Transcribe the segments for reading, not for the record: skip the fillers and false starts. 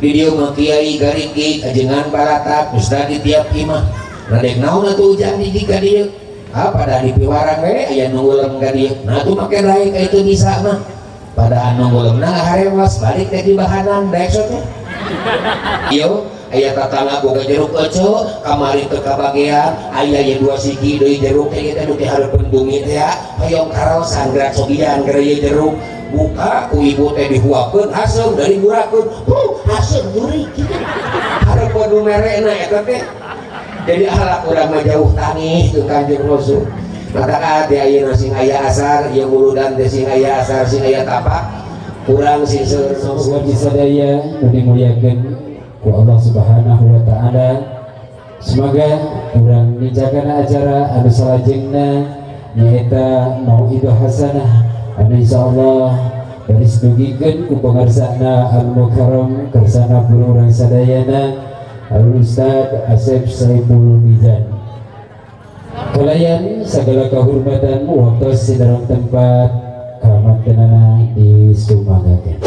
Di dieu mah kiai garigig ajengan baratak ustad di tiap imah. Nah dek naon atuh ujang gigig ka dieu? Ah pada di piwarang we aya nu ngulem ka dieu. Nah atuh make daek itu bisa mah. Pada anu ngulemna ngaharewas balik teh di bahanan daek sok teh. Yo aya tatangga boga jeruk ece kamari teu kabagean aya ye dua siki deui jeruk teh teh nu ti hareupeun bumi teh hoyong karaosan gerak sogian geura ieu jeruk buka ku ibu teh dihuakeun haseum dari gurakeun haseum nyuri kitu hareupeun nu merena eta teh jadi ahlak urang mah jauh tangih jeung Kanjeng Rasul. Maka teh ayeuna sing aya asar ieu muludan teh sing aya asar sing aya tapak urang sing seueur wargi sadaya nu dimuliakeun ku Allah Subhanahu wa taala. Semoga urang ninjakan acara anu salajengna nyaeta mauidhah hasanah anu insyaallah baris dugikeun ku pangarsana al-mukarram kersana guru urang sadayana Al-Ustaz Asep Saiful Mizan. Kalayan segala kehormatan waktu sidarang tempat kamantenana disumanggakeun.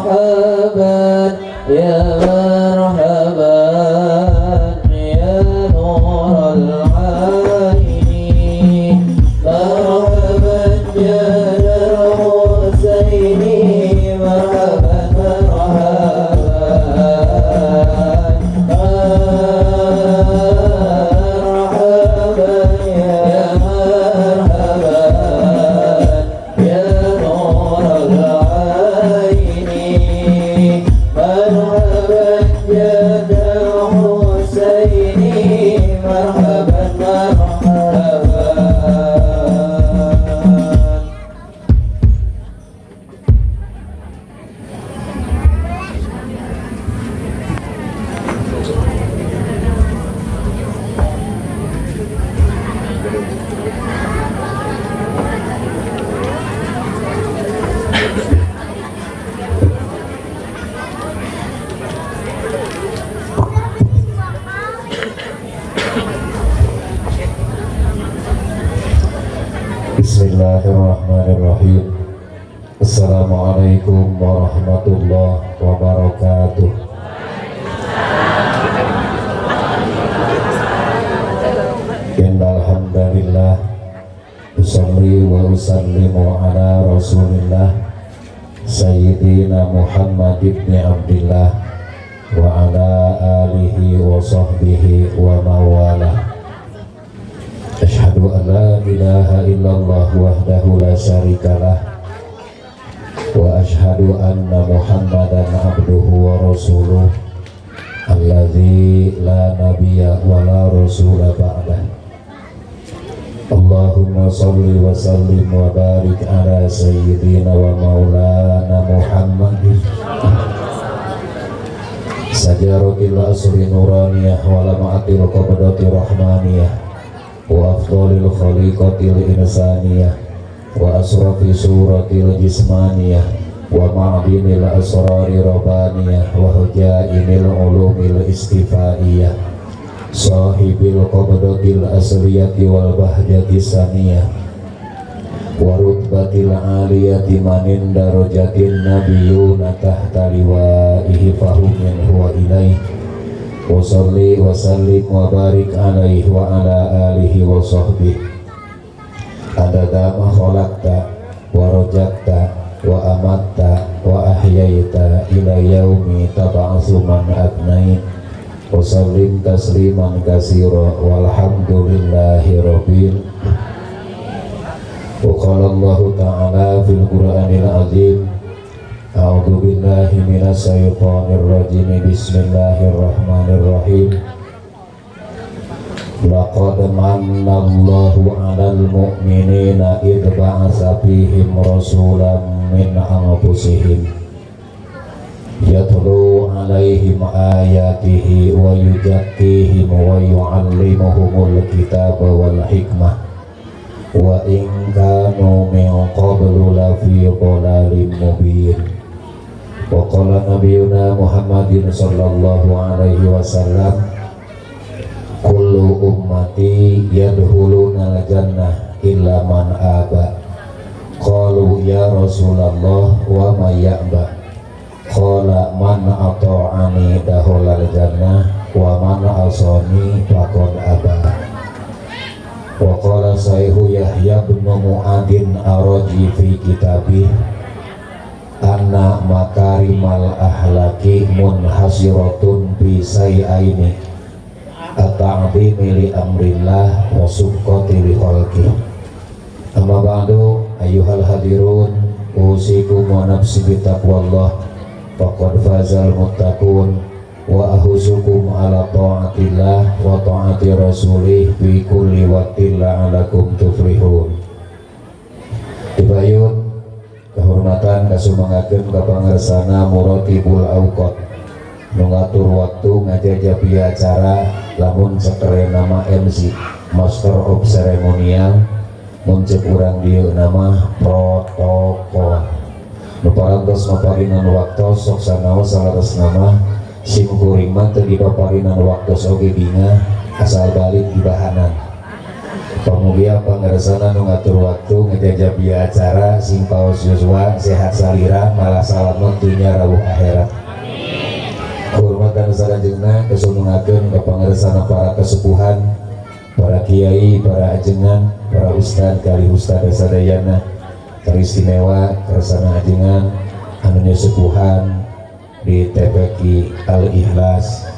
Marhaban ya marhaban ya nural aini marhaban ya Husaini marhaban marhaban marhaban ya marhaban ya nural aini marhaban ya Husaini marhaban marhaban. Bismillahirrahmanirrahim. Assalamualaikum warahmatullahi wabarakatuh. Innal hamdalillah usalli wa usallimu ala Rasulillah Sayyidina Muhammad ibn Abdillah wa ala alihi wa sahbihi wa mawalah. Asyhadu an la ilaha illallah wahdahu la syarikalah wa asyhadu anna Muhammadan abduhu wa rasuluh alladzi la nabiyya wa la rasula ba'dah. Allahumma salli wa sallim wa barik ala sayyidina wa maulana Muhammadin sajaratil asri nuraniyah wa lama'atil qabdati rahmaniyah wa afdalil khaliqatil insaniyah wa asrafi suratil jismaniyah wa ma'dinil asrari rabbaniyah wa hujainil ulumil istifaiyah sahibil qabdatil asliyati wal bahjati saniyah wa rutbatil aliyati manin darajatin nabiyuna tahta liwaihi fahum minhu wa ilaih wa salli wa sallim wa barik alaihi wa ala alihi wa sahbihi adada ma khalaqta wa rajakta wa amatta wa ahyaita ila yaumi tab'atsu man abnait wa sallim tasliman katsira walhamdulillahi rabbil. Wa qala Allahu ta'ala fil Qur'anil azim. A'udzu billahi minasyaitonir rajim. Bismillahirrahmanirrahim. Laqad mannallahu 'alal mu'minina idh ba'atsa fihim rasulan min anfusihim yatlu 'alaihim ayatihi wa yuzakkihim wa yu'allimuhumul kitaba wal hikmah wa in kanu min qablu lafi dhalalin mubin. Wa qala nabiyuna Muhammadin sallallahu alaihi wasallam kullu ummati yadkhuluna al-jannah illa man aba. Qalu Qalu ya Rasulullah wa ma ya'ba. Qala man ata'ani dakhalal jannah wa man asani faqad aba. Wa qala Saihu Yahya bin Mu'adin Araji fi kitabih anna makarimal ahlaki munhasiratun bi say'aini at-ta'zimi li amrillah wa subqati li khalqih. Amma ba'du ayyuhal hadirun usikum wa nafsi bi taqwallah faqad fazal muttaqun wa ahuzukum ala ta'atillah wa ta'ati rasulih fi kulli waqtin la'alakum tuflihun. Dibayun kehormatan kasumangakeun ka pangersana muratibul awqat nu ngatur waktu ngajajabi acara lamun sekeren nama MC Master of Ceremonial mun ceuk urang dieu nama protokol nu parantos maparinan waktos sok sanaos salaras nama sim kuring mah teu dipaparinan waktos oge bingah asal balik di bahanan. Pamugia pangersana nu ngatur waktu ngajajabi acara sing paos yuswa sehat salira malah salamet dunya rawuh akhirat. Kehormatan salajengna kesumengakeun ka pangersana para kesepuhan, para kiai, para ajengan, para ustad kali ustad sadayana teristimewa kersana ajengan anu nyesepuhan di TPQ Al-Ikhlas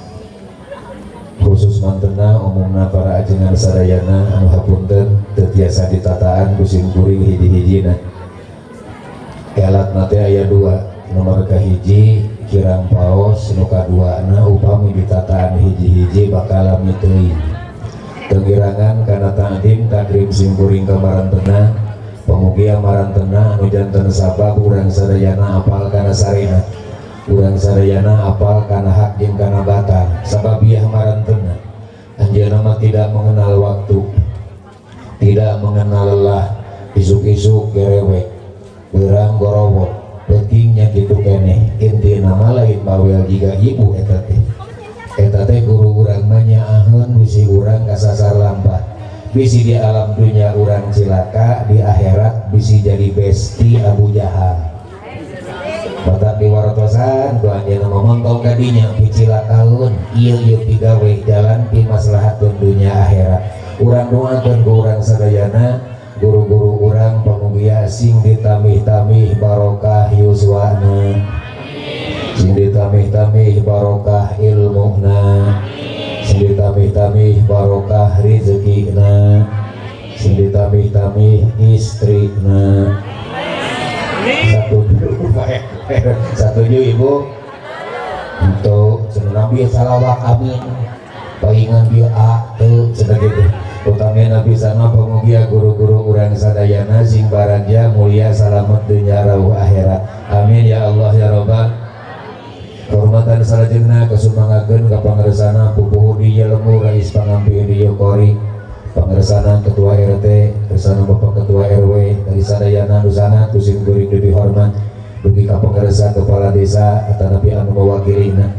khusus mantena umumna para ajengan sadayana anu hapunten teu tiasa ditataan ku sim kuring hiji-hijina. Elatna teh aya dua, nomor kahiji kirang paos, nu kaduana upami ditataan hiji-hiji bakal lami teuing. Tenggirangan kana ta'zim takrim sim kuring ka marantena, pamugia marantena anu janten sabab urang sadayana apal kana syariat, urang sadayana apal kana hak jeung kana batal. Sababiah marantena anjeunna mah tidak mengenal waktu, tidak mengenal lelah, isuk-isuk gerewek, beurang gorowok, peutingnya kitu keneh. Intina mah lain bawel jiga ibu eta teh. Eta teh guru urang mah nyaaheun bisi urang kasasar lampah, bisi di alam dunia urang cilaka, di akhirat bisi jadi besti Abu Jahal. Batak diwartosan ku anjeunna mah montong ka dinya picilakaeun, ieu ieu pigawe jalan pimaslahatkeun dunia akhirat. Urang doakeun ku urang sadayana guru-guru urang pamugia sing ditamih-tamih barokah yuswana, sing ditamih-tamih barokah ilmuna, sing ditamih-tamih barokah rezekina, sing ditamih-tamih istrina. Satuju ibu untuk cenah Nabi salawat amin paingan dia a teu cenah gitu. Utamina Nabi sana pamugia guru-guru urang sadayana sing baranja mulia salamet dunya rawuh akhirat. Amin ya Allah ya Rabbal. Kehormatan salajengna kasumangakeun ka pangersana pupuhu di lembur rais pangampi di kori, pangersana ketua RT, kersana Bapak Ketua RW dari sadayana nusana ku sim kuring dihormat dugi ka pangersa kepala desa atanapi anu mewakilina.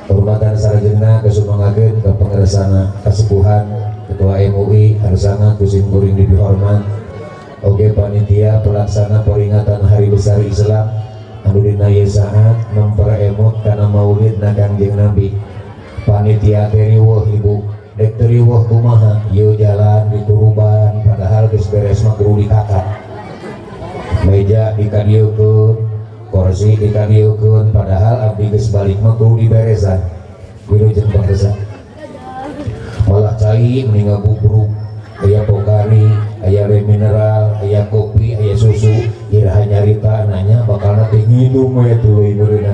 Kehormatan salajengna kasumangakeun ka pangersana kasepuhan Ketua MUI harsana ku sim kuring dihormat. Oke panitia pelaksana peringatan Hari Besar Islam anu dina ieu saat memperemut kana maulid na Kangjeng Nabi. Panitia teh riweuh ibu, dek teu riweuh kumaha ieu jalan dituruban padahal geus beres mah kudu dikakat. Meja dikadieukeun, kursi dikadieukeun padahal abdi geus balik mah kudu diberesan. Wilujeng bangsa. Malah cai mending ngabubruk, aya pokari, aya le mineral, aya kopi, aya susu, iraha nyarita nanya bakalna teh nginum we tuluy meureunna.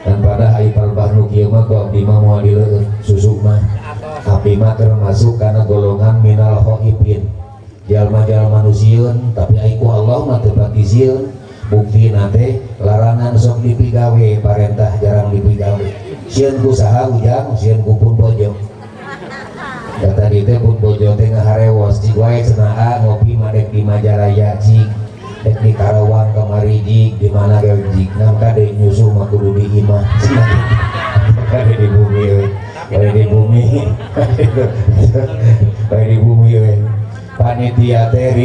Dan pada ai palbah nu kieu mah ku abdi mah moal dileueut susu mah. Abdi mah termasuk kana golongan minal khaifin. Jalma-jalma nu sieun tapi ai ku Allah mah teu pati sieun. Buktina teh larangan sok dipigawe, parentah jarang dipigawe. Sieun ku saha ujang, sieun ku pun bojo. Kata di teh pun bojo teh ngaharewos cik wae cenah a ngopi mah dek di Majalaya cik, dek di Karawang kamari jik, di mana ge jik, ngan kade nyusu mah kudu di imah. Kade di bumi we, kade di bumi, kade di bumi we. Panitia teh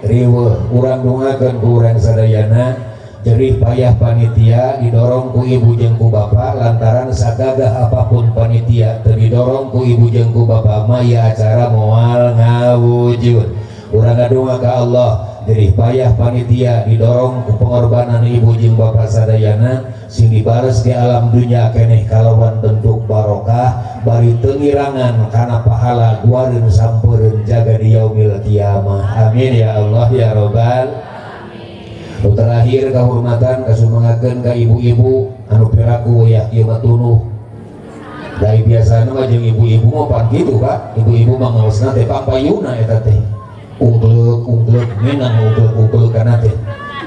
riweuh. Urang dungakeun ku urang sadayana jerih payah panitia didorong ku ibu jeung ku bapak, lantaran sagagah apapun panitia teu didorong ku ibu jeung ku bapak mah ieu acara moal ngawujud. Urang ngadonga ka Allah, jerih payah panitia didorong ku pengorbanan ibu jeung bapak sadayana sing dibales di alam dunia keneh kalawan bentuk barokah, bari teu ngirangan kana pahala guareun sampeureun jaga di yaumil kiamah. Amin ya Allah ya robbal. Nu terakhir, kehormatan kasumangakeun ka ibu-ibu anu piraku ya ieu mah tunuh. Dari biasana mah jeung ibu-ibu mah pan kitu, Pak. Ibu-ibu mah ngaosna teh pangpayuna eta teh. Ungkleuk ungkleuk minang ungkleuk ungkleuk kana teh.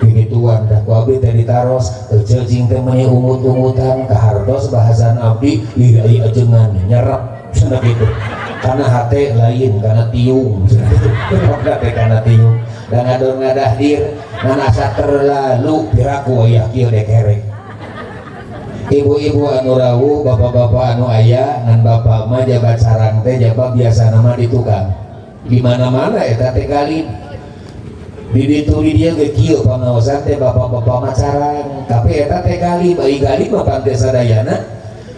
Kikituan dah ku abdi teh ditaros, eceu cing teh meuni ungut-ungutan kahartos bahasan abdi, ih ai ajengan nyerep cenah kitu. Kana hate lain kana tiung cenah kitu. Teh kana tiung. Da ngadon ngadahdir ngan asa terlalu piraku aya kieu dekerek. Ibu-ibu anu rawuh, bapak-bapak anu aya, ngan bapak mah jabat sarang teh jaba biasa nama di tukang. Di mana-mana eta teh kali. Di ditu di dieu ge kieu pangaosan teh bapak-bapak mah carang, tapi eta teh kali bayi gali mah pantes sadayana.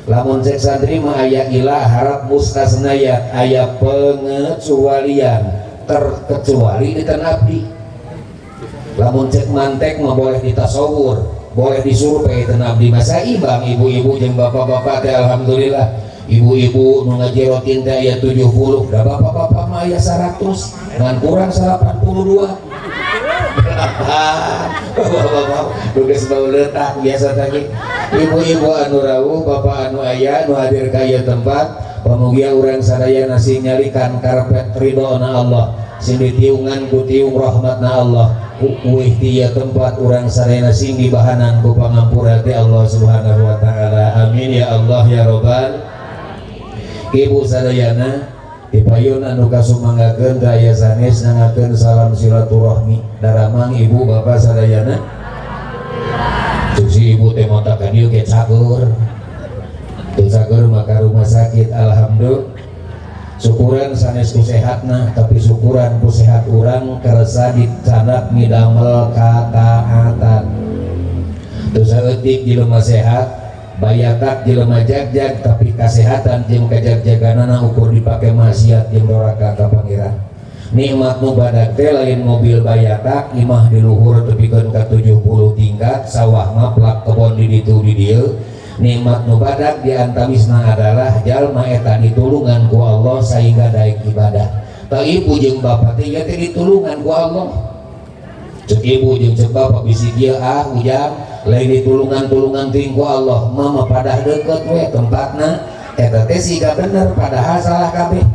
Lamun cek santri mah aya ilah harap mustasnayat, aya pengecualian, terkecuali di tanah abdi. Lamun cek mantek mah boleh ditasawur, boleh disurvei tanah abdi masa ibang ibu-ibu jeung bapak-bapak teh alhamdulillah. Ibu-ibu nu ngaji rutin teh aya 70, da bapak-bapak mah aya 100, ngan kurang 82. Bapak-bapak geus bau letak biasa tadi. Ibu-ibu anu rawuh, bapak anu aya nu hadir ka ieu tempat, pamugia urang sadaya sing nyalikan karpet ridhona Allah, sing ditiungan ku tiung rahmatna Allah. Uih ti ieu tempat urang sadaya sing dibahanan ku pangampura ti Allah Subhanahu wa taala. Amin ya Allah ya robbal. Ibu sadayana dipayun anu kasumanggakeun daya sanes nangakeun salam silaturahmi daramang ibu bapak sadayana. Cuk si ibu teh motakan ieu ge cager. Teu cager maka rumah sakit. Alhamdulillah, syukuran sanes ku sehatna, tapi syukuran ku sehat urang kersa dicandak ngidamel kataatan. Teu saeutik jelema sehat bayatak, jelema jagjag, tapi kasehatan jeung kajagjaganana ukur dipake maksiat jeung doraka ka Pangeran. Nikmat nu badag teh lain mobil bayatak, imah di luhur tepikeun ka 70 tingkat, sawah maplak kebon di ditu di dieu. Nikmat nu badag di antawisna adalah jalma eta ditulungan ku Allah sehingga daek ibadah. Tah, ibu jeung bapak teh ieu teh ditulungan ku Allah. Cek ibu jeung cek bapak bisi kieu, ah ujang lain ditulungan-tulungan teuing ku Allah mama, padah deket we tempatna eta teh siga bener padahal salah kabeh.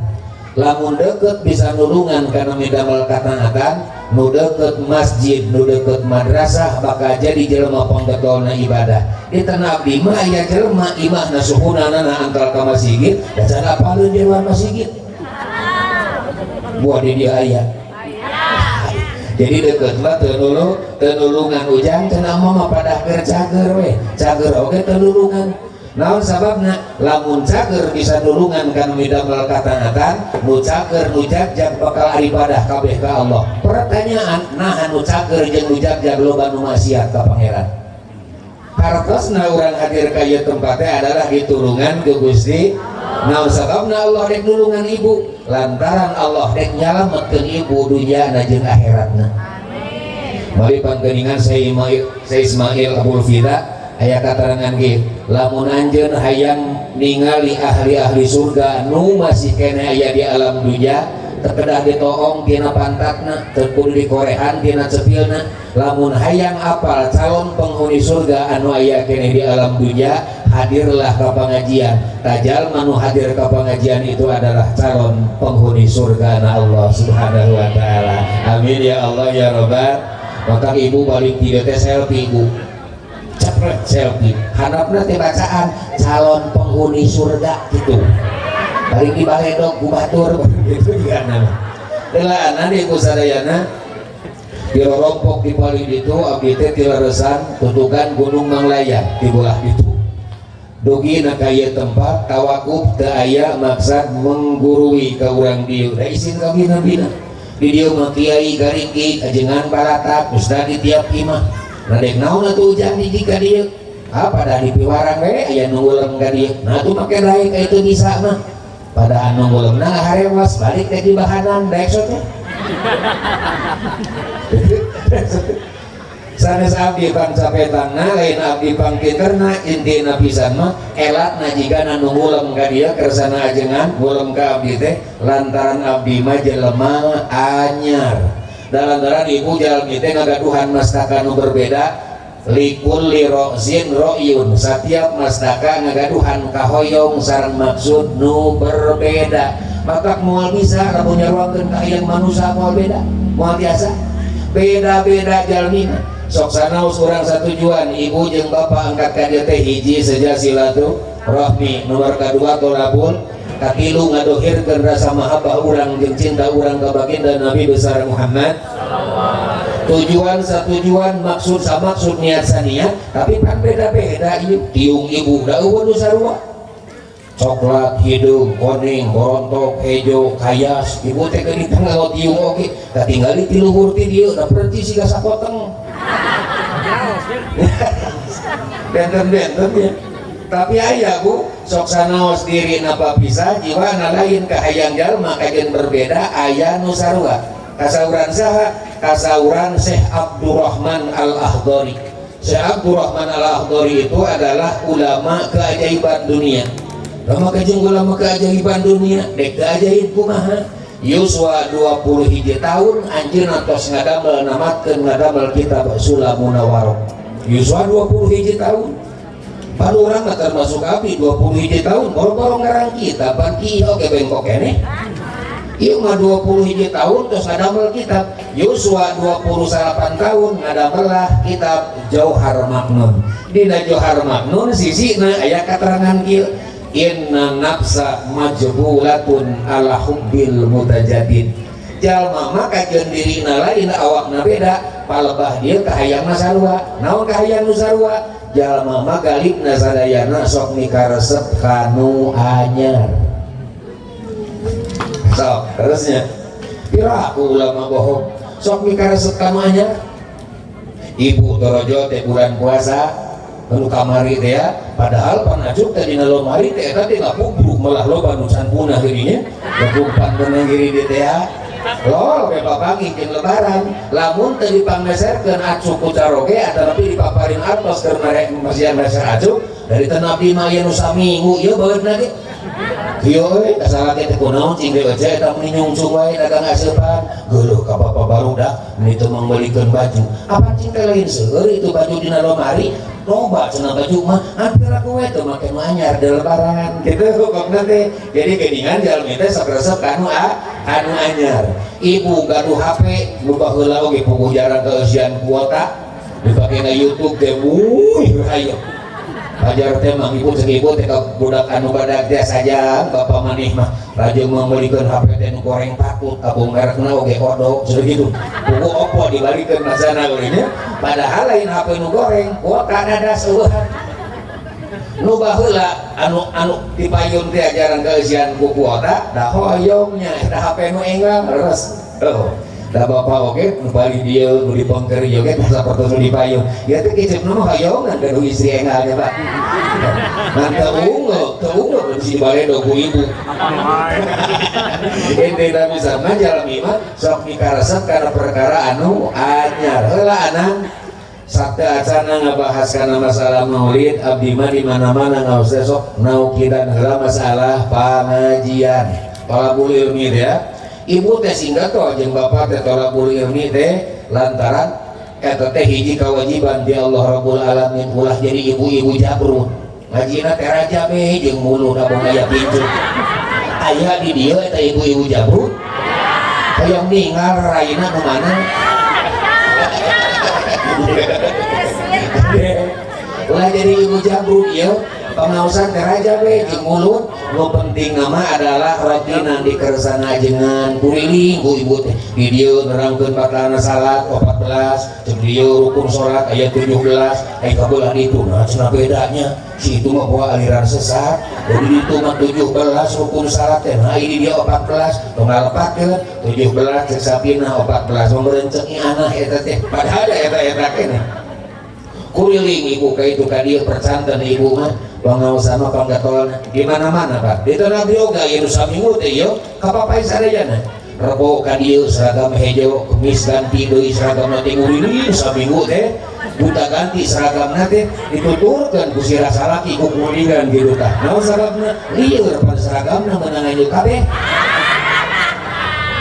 Lamun deket bisa nulungan karena midamel kataatan, nu deket masjid, nu deket madrasah bakal jadi jelema panggetolna ibadah. Di tanah abdi mah aya jelema imahna suhunanana antal ka masjid, da can apaleun jeroan masjid buah di dia aya. Jadi deket mah teu nulu teu nulungan ujang cenah mah padah keur cager we, cager oge teu nulungan. Naon sababna? Lamun cager bisa nulungan kan midamel kataatan, nu cager nu jagjag bakal ibadah kabeh ka Allah. Pertanyaan, nah nu cager jeung nu jagjag loba nu maksiat ka Pangeran. Hartosna urang hadir ka ieu tempat teh adalah ditulungan ku Gusti. Naon sababna Allah dek nulungan ibu? Lantaran Allah dek nyalametkeun ibu dunyana jeung akhiratna. Mari panggeningan saya Ismail Abul Fida aya katerangan ge, lamun anjeun hayang ningali ahli-ahli surga nu masih kene aya di alam dunya, teu kedah ditoong tina pantatna, teu kudu dikorehan tina cepilna. Lamun hayang apal calon penghuni surga anu aya kene di alam dunya, hadirlah ke pengajian. Tajal manu hadir ke pengajian itu adalah calon penghuni surga na Allah Subhanahu wa taala. Amin ya Allah ya robbal. Maka ibu balik di teh selfie, ibu cepet selfie, handapna teh bacaan calon penghuni surga gitu, balik di baledog ku batur gitu juga nama. Delaan ibu sadayana dirorompok di paling itu abdi teh tileresan tutukan Gunung Manglayang di belah itu dugi na ka ieu tempat tawakuf, teu aya maksad menggurui ka urang dieu, da isin ka bina-bina. Di dieu mah kiai garigig ajengan balatak ustad di tiap imah. Nah dek naon atuh ujang gigig ka dieu? Ah pada di piwarang we aya nu ngulem ka dieu. Nah atuh make daek itu bisa mah. Pada anu ngulemna ngaharewas balik teh di bahanan daek sok teh. Sanes abdi pancapetangna lain abdi pangpinterna intina pisan mah elatna jigana nu ngulem ka dieu kersana ajengan ngulem ka abdi teh lantaran abdi mah jelema anyar. Da lantaran ibu jalmi teh ngagaduhan mastaka nu berbeda likulli ra'zin ra'yun, setiap mastaka ngagaduhan kahoyong sareng maksud nu berbeda. Matak moal bisa lamun nyaruakeun ka hayang manusa moal beda, moal tiasa beda-beda jalmina. Sok sanaos urang satujuan ibu jeung bapak angkat ka dieu teh hiji seja silaturahmi, nomor kadua tolabul, katilu ngadohirkeun rasa mahabbah urang jeung cinta urang ka baginda Nabi besar Muhammad. Tujuan satujuan, maksud samaksud, niat saniat, tapi pan beda-beda ieu. Tiung ibu da eueuh nu sarua. Coklat, hideung, kuning, borontok, hejo, kayas. Ibu teh geuning nganggo tiung oge, katingali ti luhur ti dieu da percis siga sapoteng. Benten-benten ya. Tapi aya Bu, sok sanaos dirina papisah jiwana lain kahayang jalma kajen berbeda aya nu sarua. Kasauran saha? Kasauran Syekh Abdurrahman Al-Ahdari. Syekh Abdurrahman Al-Ahdari itu adalah ulama keajaiban dunia. Lama kajeng ulama keajaiban dunia, dek keajaib kumaha? Yuswa 20 hiji tahun anjeunna tos ngadamel namatkeun ngadamel kitab Sulam Munawarroh. Yuswa 20 hiji tahun. Pan urang mah termasuk abdi 20 hiji tahun boro-boro ngarang kitab pan kieu oge bengkok keneh. Ieu mah 20 hiji tahun tos ngadamel kitab. Yuswa 28 tahun ngadamelah kitab Jauhar Maknun. Dina Jauhar Maknun sisina aya katerangan kieu. Inna nafsa majbulatun ala hubbil mutajadid. Jalma mah kajeun dirina lain awakna beda, palebah dieu kahayangna sarua. Naon kahayang nu sarua? Jalma mah galibna sadayana sok mikaresep kanu anyar. Sok terusnya. Pira aku ulama bohong. Sok mikaresep kanu anyar. Ibu torojo teh bulan puasa nu kamari teh ya, padahal panajuk teh dina lomari teh eta teh ngapubruk malah loba nu can punah dirinya. Gepung pan beunang diri di teh ya. Lol we papanggih jeung lebaran. Lamun teu dipangmeserkeun acuk ku caroge atanapi dipaparin atos keur merek masihan meser acuk dari teu abdi mah aya nu saminggu ieu baeudna ge. Kieu euy kasalah teh kunaon cing deui aja eta meni nyungcung wae dagang aseupan. Geuleuh ka bapa barudak meni teu mangmeulikeun baju. Apa cing teh lain seueur itu baju dina lomari? Loba cenah baju mah hampir aku we teu make nu anyar di lebaran kitu hukumna teh. Jadi geuningan jalmi teh sok resep kanu anu anyar. Ibu gaduh HP nu baheula oge puguh jarang keeusian kuota dipake na YouTube teh wuih hayo. Ajar teh mah ibu cek ibu teh ka budak anu badag teh saja bapak maneh mah rajin meulikeun HP teh nu goreng takut tabung merekna oge odok sudah gitu. Puguh opo dibalikeun masana geuning padahal lain HP nu goreng kuota dadas eueuhan. Nu baheula anu anu dipayun teh ajaran keeusian ku kuota da hoyongnya eta HP nu enggal leres. Oh. Da bapak oge nu bali dieu nu dipengker ieu ge sapertos nu dipayun. Ya teh kiceupna mah hoyongan gaduh istri enggal nya Pak. Ngan teu unggul si baledo ku ibu. Intina bisa mah jalmi mah sok mikaresep kana perkara anu anyar. Heula anan sakta acana ngabahas kana masalah maulid abdi mah di mana-mana ngaos teh sok naukidan heula masalah pangajian. Tolabul ilmi teh ya. Ibu teh singkat toh jeung bapak teh tolabul ilmi teh lantaran eta teh hiji kewajiban di Allah Rabbul Alamin ulah jadi ibu-ibu jabrut. Ngajina teh raja be jeung muluna boga aya pincu. Aya di dieu eta ibu-ibu jabrut. Hoyong ningal raina nu mana? Ulah jadi ibu jabrut ieu pangaosan teh raja be jeung mulut. Nu penting nama adalah rotinan dikersana ajengan kuriling ku ibu teh di dieu nerangkeun batalna salat 14 jeung dieu rukun salat aya 17 ai kabelah ditu nah cenah bedanya si itu mah bawa aliran sesat jadi itu mah 17 rukun salat teh nah ini dia 14 tong ngalepatkeun 17 cek sapina 14 merenceng anah eta teh padahal da eta-eta keneh kuriling ibu ka itu ka dieu percanten ibu mah pangaosan mah panggatolna di mana-mana Pak di tanah yoga ieu nu saminggu teh ieu ka papai sadayana rebo ka dieu seragam hejo kemis ganti deui seragamna teh nguriling saminggu teh buta ganti seragamna teh dituturkeun ku si salaki ku kuringan gitu tah naon sababna lieur pan seragamna meunang anu kabeh.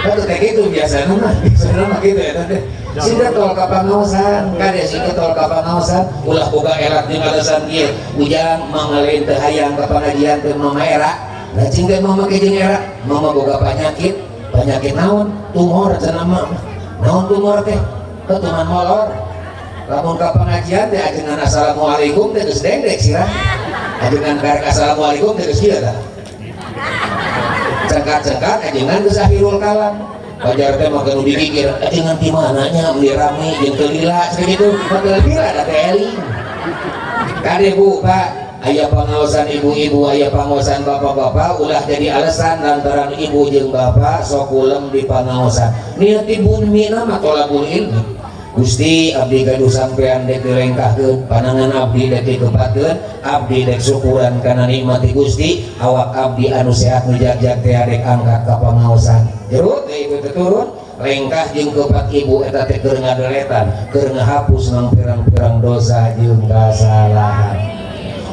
Kata teh gitu biasana mah gitu eta teh sing tol ka pangaosan kade sing tol ka pangaosan ulah boga erat jeung alasan kieu ujang mangaleun teu hayang ka pangajian teh mama era nah cing teh mama ke jeung era mama boga penyakit penyakit naon tumor cenah mah naon tumor teh ketuman molor lamun ka pangajian teh ajengan assalamualaikum teh geus dengdek sirah ajengan karek assalamualaikum teh geus kieu tah cengkat-cengkat ajengan geus akhirul kalam wajar teh mah nu dikikir ajengan ti mana nya beli rame jeung teu lila cenah kitu mah teu lila da teh eling kade Bu Pak aya pangaosan ibu-ibu aya pangaosan bapak-bapak ulah jadi alasan lantaran ibu jeung bapak sok kulem di pangaosan niat ibu mina mah tolabul ilmi Gusti abdi gaduh sampean dek dilengkahkeun panangan abdi dek dikepatkeun abdi dek syukuran kana nikmat Gusti awak abdi anu sehat nu jag-jag teh dek angkat ka pangaosan jerut teh ibu teh turun lengkah jeung kepat ibu eta teh keur ngadeletan keur ngahapus nang pirang-pirang dosa jeung kasalahan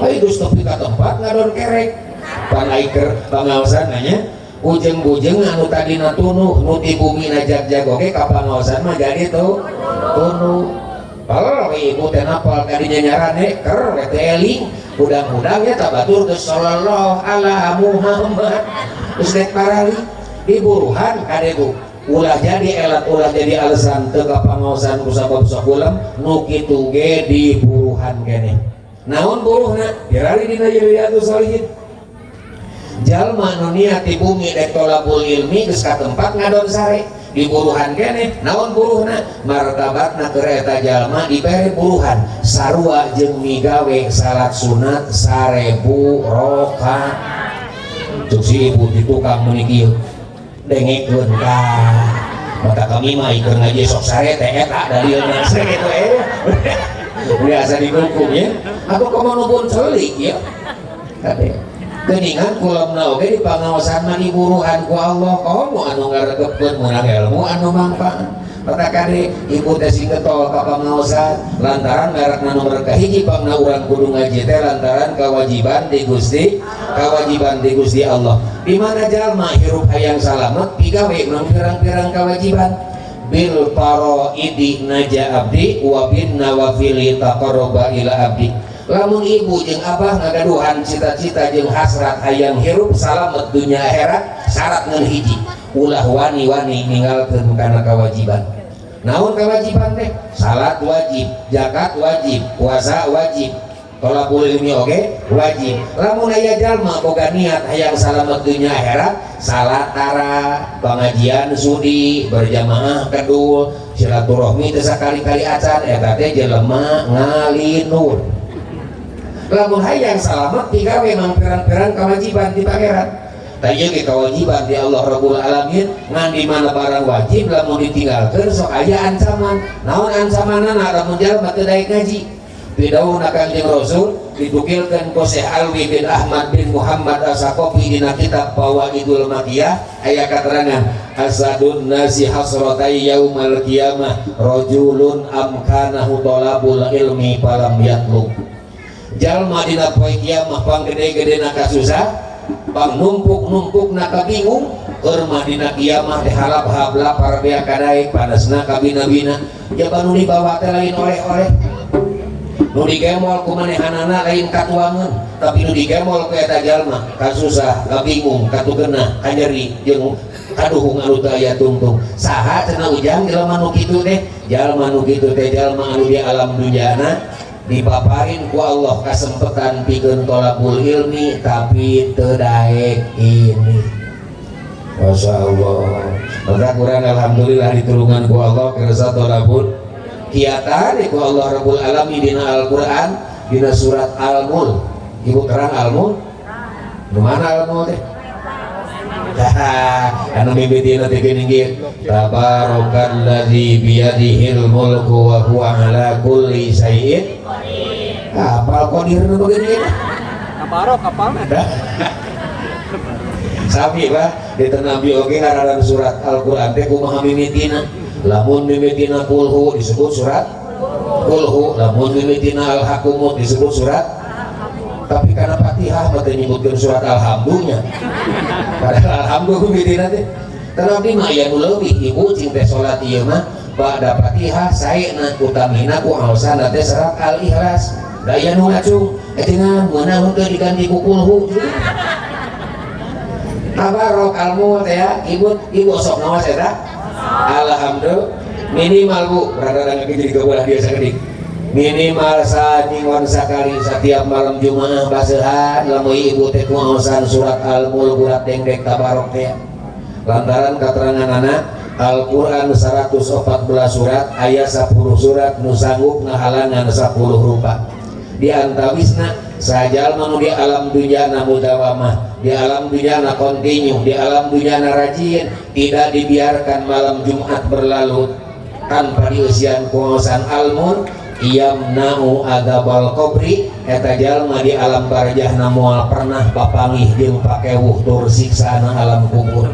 ai geus tepi ka tempat ngadon kerek pan ai keur pangaosan nya ujeng-ujeng anu tadina tunuh nu ti bumi na jag-jag oge ka pangaosan mah jadi tuh tunuh kalau ibu teh napal tadinya nyarane ker teh eling hudang-hudang ya tabatur geus sallallahu ala Muhammad geus dek parali diburuhan kade Bu ulah jadi elat ulah jadi alasan teu ka pangaosan ku sabab sok ulem nu kitu ge diburuhan keneh naon buruhna dirari dina Riyadhus Shalihin jalma nu niat di bumi dek tolabul ilmi geus ka tempat ngadon sare diburuhan keneh naon buruhna martabatna keur eta jalma dibere buruhan sarua jeung migawe salat sunat 1000 rakaat cuk si ibu di tukang meuni kieu dengekeun ka mata kami mah keur ngaji sok sare teh eta dalilna kitu biasa didukung ya atau komo nu pun celik ya kade geuningan kulamna oge di pangaosan mah diburuhan ku Allah komo anu ngaregepkeun meunang ilmu anu mangfaat mata kade ibu teh sing getol ka pangaosan lantaran merekna nomor kahiji pangna urang kudu ngaji teh lantaran kewajiban di Gusti kewajiban di Gusti Allah di mana jalma hirup hayang salamet pigawe meunang pirang-pirang kewajiban bil faraidi naja abdi wa bin nawafili taqarraba ila abdi lamun ibu jeung abah ngagaduhan cita-cita jeung hasrat hayang hirup salamet dunya akhirat syarat ngan hiji ulah wani-wani ninggalkeun kana kewajiban naon kewajiban teh salat wajib zakat wajib puasa wajib tolabul ilmi oge wajib lamun aya jalma boga niat hayang salamet dunya akhirat salat tara pengajian sudi berjamaah kedul silaturahmi teu sakali-kali acan eta teh jelema ngalinur lamun hayang salamet digawe mang pirang-pirang kewajiban di pangeran tah ieu ge kewajiban di Allah Rabbul Alamin ngan di mana barang wajib lamun ditinggalkeun sok aya ancaman naon ancamanana lamun jalma teu daek ngaji Pidauna Kangjeng Rasul ditukilkeun ku Syekh Alwi bin Ahmad bin Muhammad As-Saqafi dina kitab Fawaidul Makiyah aya katerangan asadun nasi hasratai yaumal qiyamah rajulun amkanahu talabul ilmi falam yatlub jalma dina poe kiamah panggede-gedena kasusah pang numpuk-numpukna kabingung keur mah dina kiamah teh halap-halap lapar bea kadaek panasna kabina-bina jaba nu dibawa teh lain oleh-oleh nu digemol ku manehanana lain katuangeun tapi nu digemol ku eta jalma kasusah kabingung katugenah kanyeri jeung kaduhung anu teu aya tungtung saha cenah ujang jelema nu kitu teh jalma nu kitu teh jalma anu di alam dunyana Dipaparin ku Allah kasempetan pikeun tolabul ilmi, tapi teu daek ini. Masya Allah, maka kurang alhamdulillah ditulungan ku Allah kersa tolabul kiatan ku Allah Rabbul Alamin dina Al-Quran, dina surat Al-Mul. Ibu terang Al-Mul? Di mana Al-Mul teh? Anu mimitina teh geuning ieu, tabarakalladzi biyadihil mulku wa huwa ala kulli syai'in. Apal qadir nu begini? Tabarok apal. Sami Pak, di Nabi oge ngararan surat Al-Qur'an teh kumaha mimitina. Lamun mimitina kulhu disebut surat kulhu, lamun mimitina al-hakumut disebut surat, tapi karena Fatihah mah teu nyebutkeun surat alhamdulillah. Padahal alhamdulillah mimitina teh. Tetapi mah aya nu leuwih, ibu cing teh salat ieu mah ba'da Fatihah saena utamina ku aosana teh surat Al-Ikhlas. Da aya nu ngacung, etingan meunang teu diganti ku kulhu. Tabarok almu teh ya, ibu ibu sok ngawas eta. Alhamdulillah minimal bu, rada-rada jadi kebelah dia sakedik. Minimal saminggon sakali setiap malam Jumaah baseuhan lamun ibu teh ngaosan surat Al-Mulk gurat dengdek tabarok teh. Lantaran keterangan anak Al-Quran 114 surat aya 10 surat nu sanggup ngahalangan 10 rupa. Di antawisna sajalma nu di alam dunya na mudawamah, di alam dunya na kontinu, di alam dunya na rajin, tidak dibiarkan malam Jumat berlalu tanpa diusian kuasan Al-Mulk, yamna'u adzabal qabri, eta jalma di alam barzah na moal pernah papanggih jeung pakewuh tur siksana alam kubur.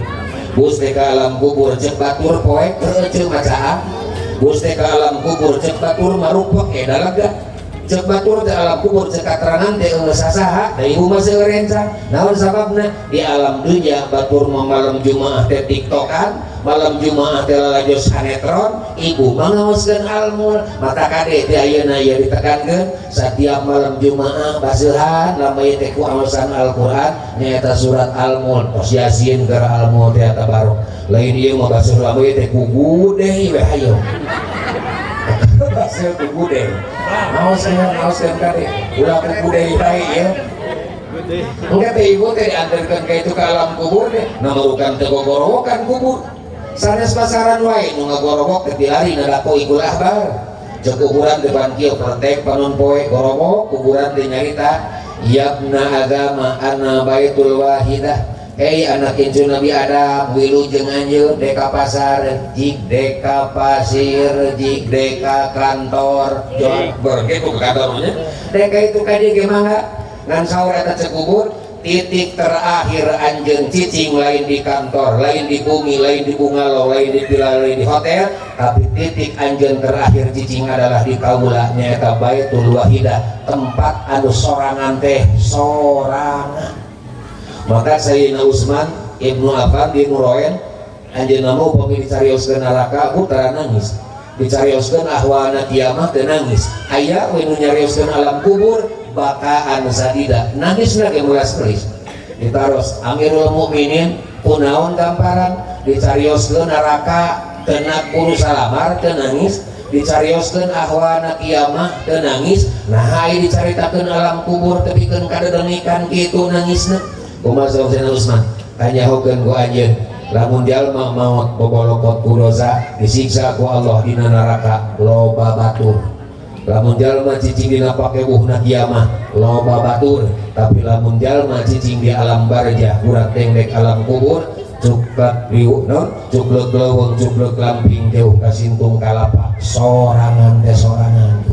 Bus teh ka alam kubur cek batur poek heueuh macaan. Bus teh ka alam kubur cek batur marupok eda lega. Cek batur teh alam kubur cek katerangan teh eueuh sasaha da ibu mah seueur rencang. Naon sababna? Di alam dunya batur mah malam Jumaah teh tiktokan, malam Jumaah teh lalajo sinetron, ibu mah ngaoskeun Al-Mulk. Mata kade teh ayeuna ieu ditekankeun setiap malam Jumaah baseuhan lamun teh ku aosan Al-Qur'an nyaeta surat Al-Mulk, tos Yasin keur Al-Mulk teh tabarok. Lain ieu mah baseuh lamun teh ku gudeh we hayo. Baseuh ku gudeh. Ngaoskeun kade ulah ku gudeh bae ieu. Engke teh ibu teh diantarkeun ka itu ka alam kubur teh, namarukan teu gogorowokan kubur. Sanes pasaran wae nu ngagorowok teh dilari nadako igul ahbar. Cek kuburan depan kieu pletek panon poe gorowok kuburan teh nyarita yabna agama anna baitul wahidah. Hei anak incu Nabi Adam wilujeng anjeun deka pasar jik deka pasir jik deka kantor jor berge ku kantor nya deka itu ka dieu ge mangga ngan saur eta cek kubur titik terakhir anjeun cicing lain di kantor, lain di bumi, lain di bungalow, lain di villa, lain di hotel, tapi titik anjeun terakhir cicing adalah di kaula nyaeta Baitul Wahidah, tempat anu sorangan teh sorangan. Maka Sayyidina Utsman Ibnu Affan di Nuroen anjeunna mah upami dicarioskeun neraka putra nangis, dicarioskeun ahwana kiamah teu nangis, aya we nu nyarioskeun alam kubur bakaan sadida nangis lagi mulas gelis. Ditaros Amirul Mukminin kunaon gamparan dicarioskeun neraka teu buru salamar teu nangis, dicarioskeun ahwana kiamah teu nangis, nah aya dicaritakeun alam kubur tepikeun kadedengikan kitu nangisna. Kumaha Sayyidina Utsman tanyahokeun ku anjeun lamun jalma maot bobolokot ku dosa disiksa ku Allah dina neraka loba batur, lamun jalma cicing dina pakewuhna kiamah loba batur, tapi lamun jalma cicing di alam barzah urat dengdek alam kubur cuklek riuk non cuklek leuweung cuklek lamping jauh kasintung kalapa sorangan teh sorangan.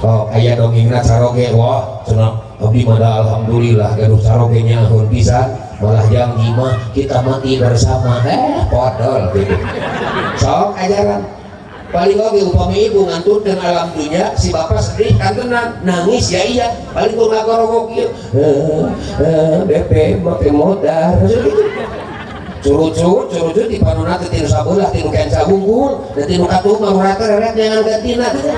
Oh aya dongengna caroge wah cenah abdi mah da alhamdulillah gaduh caroge nyaho pisan malah janji mah kita mati bersama podol gitu. Sok ajaran paling oge upami ibu ngantunkeun alam dunya si bapak sedih kantenan nangis ya iya paling gua ngagorowok ieu BP make modar curucut curucut di panona teh tinu sabelah tinu kenca unggul dan tinu katuh mah rata reret jangan gantina gitu.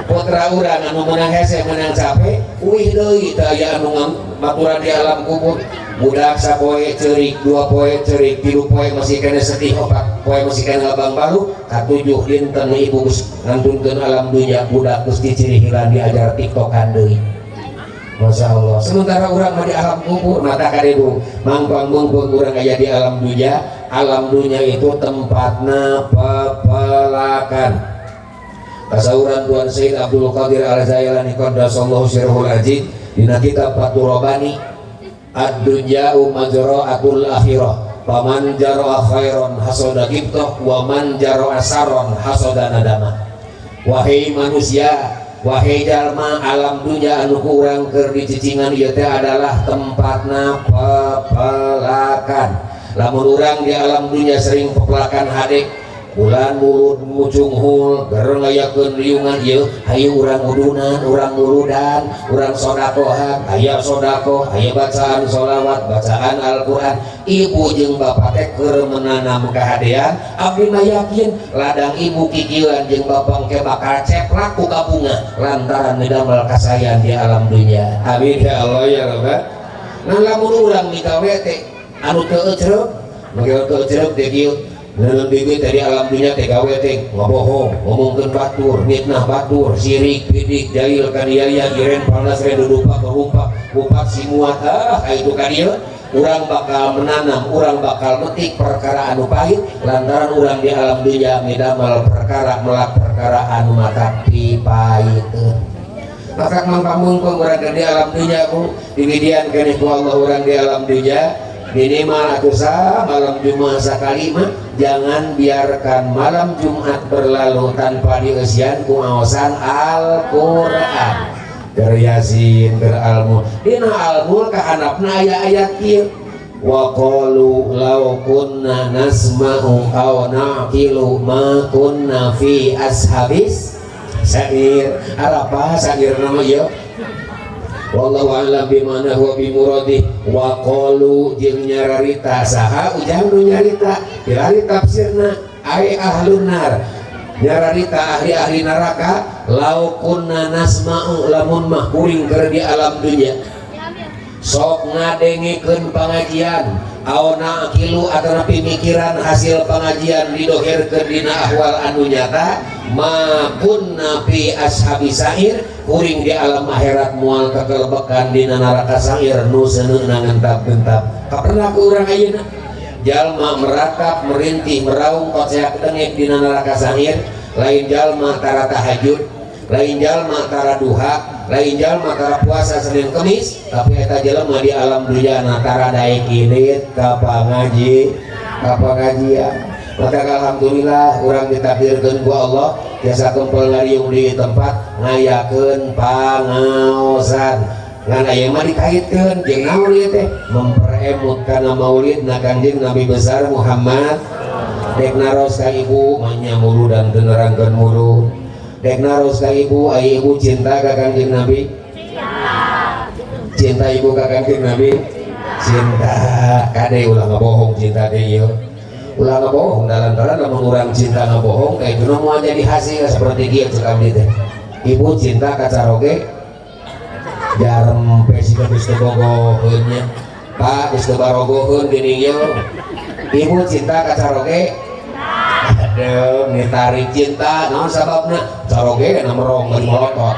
Putra urang anu menang hese menang capek uih deui teu aya anu maturan di alam kubur. Budak sapoe ceurik, dua poe ceurik, tilu poe masih kena sedih, opat poe masih kena labang balu, katujuh dinten ibu geus ngantunkeun alam dunya, budak geus dicirihilan diajar tiktokan deui. Masya Allah. Sementara urang mah di alam kubur, mata karibu mangpang mungpung urang aya di alam dunya. Alam dunya itu tempatna pepelakan. Kasauran Tuan Sayyid Abdul Qadir Al-Jailani qaddasallahu sirrahul aziz dina kitab Fathur Rabbani, ad-dunya majra'atul akhirah, faman jara'a khairan hasada gibtah wa man jara'a sarron hasada nadama. Wahai manusia, wahai jalma, alam dunya anu ku urang keur dicicingan ieu teh adalah tempatna pepelakan. Lamun urang di alam dunya sering pepelakan hade, bulan mulud mucunghul gereng ngayakeun riungan ieu, hayu urang udunan, urang muludan, urang sodakohan, aya sodakoh, aya bacaan sholawat, bacaan Al-Qur'an. Ibu jeung bapak teh keur menanam kahadean. Abdi mah yakin ladang ibu kikieuan jeung bapak ke bakal ceplak ku kabunga lantaran midamel kasayan di alam dunya. Amin ya Allah ya Rabbal. Nah, lamun urang migawe teh anu teu ecreug, migawe teu ecreug teh kieu. Neuneun bibit dari alam dunia teh gawe teh ngabohong, ngomongkeun batur, mitnah batur, sirik, bidik, jahil, kaniaya, giren, panas, redudupa, berumpak, bupat, simuat, ah, itu ka dieu urang bakal menanam, urang bakal metik perkara anu pahit lantaran urang di alam dunia midamel perkara melak perkara anu mata pipaiteun. Maka mangpamungkung urang di alam dunia bu, diwidian keneh ku Allah urang di alam dunia minimal atau sah malam Jumat sakali mah jangan biarkan malam Jumat berlalu tanpa dieusian ku ngaosan Al-Qur'an. Keur Yasin, keur Al-Mulk. Dina Al-Mulk kahandapna aya ayat kieu, wa qalu law kunna nasma'u aw na'qilu ma kunna fi ashabis sa'ir. Arapa sa'ir nama ieu? Wallahu a'lam bimana huwa bimuradih. Wa qalu jeung nyararita, saha ujang nu nyarita? Pilari tafsirna ai ahlun nar, nyararita ahli-ahli neraka, lau kunna nasma'u, lamun mah kuring keur di alam dunya sok ngadengekeun pangajian, aw na'qilu atanapi mikiran hasil pengajian didohirkeun dina ahwal anu nyata, ma kunna fi ashabi sa'ir, kuring di alam akhirat moal kekelebekan dina neraka sa'ir nu seuneuna ngentap-ngentap. Kaperna ku urang ayeuna jalma meratap, merintih, meraung, koceak dengek dina neraka sa'ir, lain jalma tara tahajud, lain jalma tara duha, lain jalma tara puasa Senin Kemis, tapi eta jelema di alam dunya tara daek indit ka pangaji, ka pangajian. Maka alhamdulillah urang ditakdirkeun ku Allah biasa kumpul ngariung di tempat ngayakeun pangaosan. Ngan aya mah dikaitkeun jeung naon ieu teh, memperemut kana maulid na Kangjeng Nabi besar Muhammad. Dek naros ka ibu manya muludan teu nerangkeun mulud. Dek naros ka ibu, ai ibu cinta ka Kangjeng Nabi? Cinta ibu ka Kangjeng Nabi? Cinta. Kade ulah ngabohong, cinta teh ieu ulah ngabohong, lantaran lamun urang cinta ngabohong kayak itu moal jadi hasil seperti kieu. Cek abdi teh, ibu cinta ka caroge jarempe siga geus teu bogoheun nya, Pak, geus teu barogoheun geuning ieu. Ibu cinta ka caroge? Aduh, ditarik cinta, naon sababna? Caroge na merong bari melotot.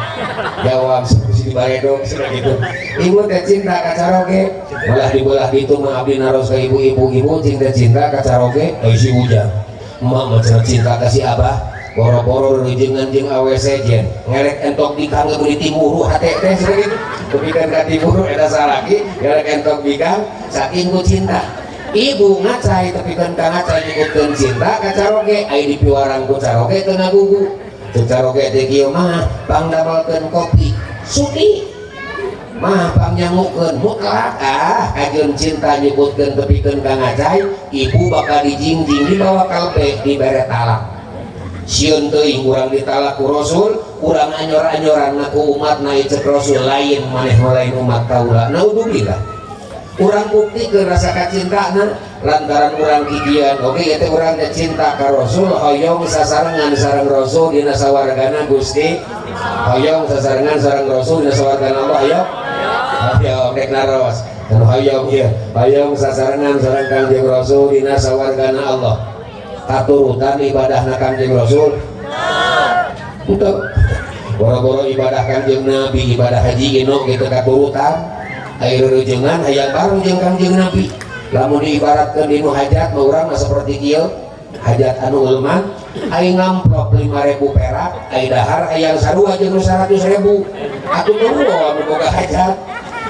Jawab si baredog sudah gitu. Ibu teh cinta ka caroge? Malah dibelah gitu mah abdi naros ka ibu-ibu, ibu cinta cinta ka caroge? Eh, si ujang. Emak mah cenah cinta ka si abah. Boro-boro reujeungan jeung awe sejen. Ngerek entok bikang ge beuli timuru hate teh sudah gitu. Tepikeun ka timuru eta salaki, ngerek entok bikang saking ku cinta. Ibu ngacai tepikeun ka ngacai nyebutkeun cinta ka caroge, ai dipiwarang ku caroge teu ngagugu. Cek caroge teh kieu mah pangdamelkeun kopi sudi mah pangnyangukeun mutlak, ah kajeun cinta nyebutkeun tepikeun ka ngacai, ibu bakal dijingjing dibawa kalbe dibere talak. Sieun teuing urang ditalak ku Rasul, urang anyor-anyoran ku umat na cek Rasul lain maneh lain umat kaula. Naudzubillah. Urang buktikeun rasa kacintana lantaran urang kikian oke ieu teh urang teh cinta ka Rasul, hoyong sasarengan sareng Rasul dina sawargana Gusti. Hoyong sasarengan sareng Rasul dina sawargana Allah hoyong? Hoyong dek naros. Anu hoyong ieu, hoyong sasarengan sareng Kangjeng Rasul dina sawargana Allah. Katurutan ibadahna Kangjeng Rasul? Henteu. Boro-boro ibadah Kangjeng Nabi, ibadah haji geno gitu katurutan. Aya reureungan hayang bareng jeung Kangjeng Nabi. Lamun diibaratkeun dinu hajat mah urang mah saperti kieu, hajat anu ulman aing ngamplop 5.000 perak, ai dahar hayang sarua jeung nu 100.000. Atuh nu anu boga hajat.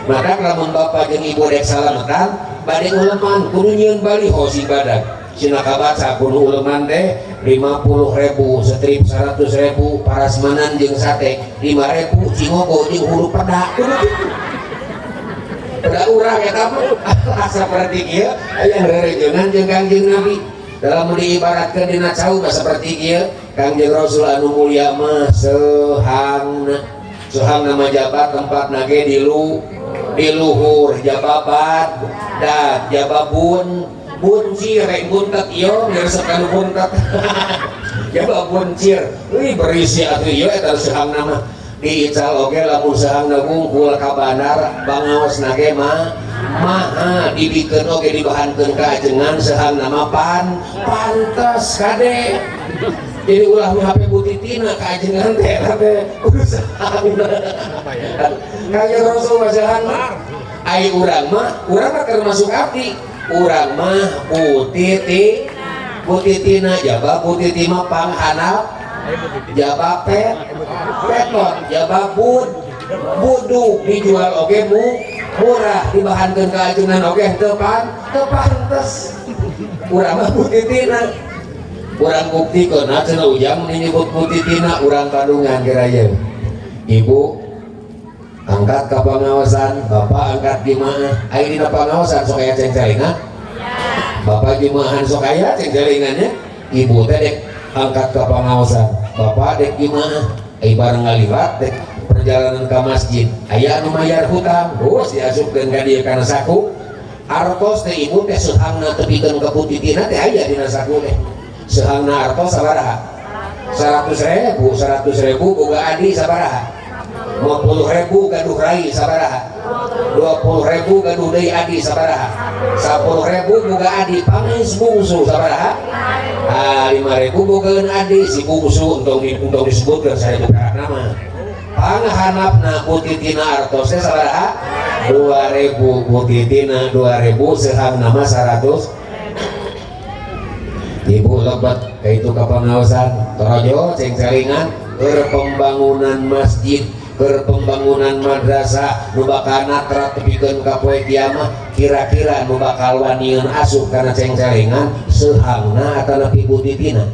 Maka lamun bapak jeung ibu rek salametan bade uleman kudu nyieun baliho si badag. Sina kabaca kudu uleman teh 50.000 strip 100.000 parasmanan jeung sate 5.000 cingogo jeung hulu peda kudu kitu. Peda urang eta mah saperti kieu aya rerejeungan jeung Kangjeng Nabi. Dalam diibaratkeun dina cau mah saperti kieu Kangjeng Rasul anu mulia mah sehangna. Sehangna mah jabat tempatna ge di luhur jababat dat jababun buncir rek buntet ieu ngeresep kanu buntet jabab buncir euy berisi atuh ieu eta sehangna mah diical oge lamun sehangna wungkul ka bandar bangaosna ge mah maha dibikeun oge dibahankeun ka ajengan sehangna mah pantes kade. Jadi ulah mah HP butitina ka ajengan teh eta teh kudu sehangna. Kangjeng Rasul mah sehangna. Ai urang mah termasuk abdi. Urang mah butiti butitina jaba butiti mah panghanap jaba petot jaba buduk dijual oge murah dibahankeun ka ajengan oge teu pantes. Urang mah butitina. Urang buktikeun cenah ujang menyebut butitina urang Bandungan geura. Ibu angkat ka pangaosan, bapak angkat jemaah. Ai dina pangaosan sok aya cengcelengan? Bapak jemaahan sok aya cengcelengannya. Ibu teh dek angkat ka pangaosan, bapak dek jemaah. Ai bareng ngaliwat dek perjalanan ka masjid, aya anu mayar hutang, geus diasupkeun ka dieu kana saku. Artos teh ibu teh seuhangna tepikeun ka butitina teh aya dina saku teh. Seuhangna artos sabaraha? 100.000, 100.000 boga adi sabaraha? 50.000 gaduh rai sabaraha? 20.000 gaduh deui adi sabaraha? 10.000 boga adi pangis bungsu sabaraha? Ah, 5.000 bogaeun adi si bungsu entong disebutkeun 1.000 perak nama. Panghanapna butitina artos teh sabaraha? 2.000 butitina 2.000 seuhangna mah 100. Ibu lebet ka itu ka pangaosan torojo cengcelingan keur pembangunan masjid keur pembangunan madrasah nu bakal terat tepikeun ka poe kiamah kira-kira nu bakal waniun asup kana cengcelingan seuhangna atanapi butitina?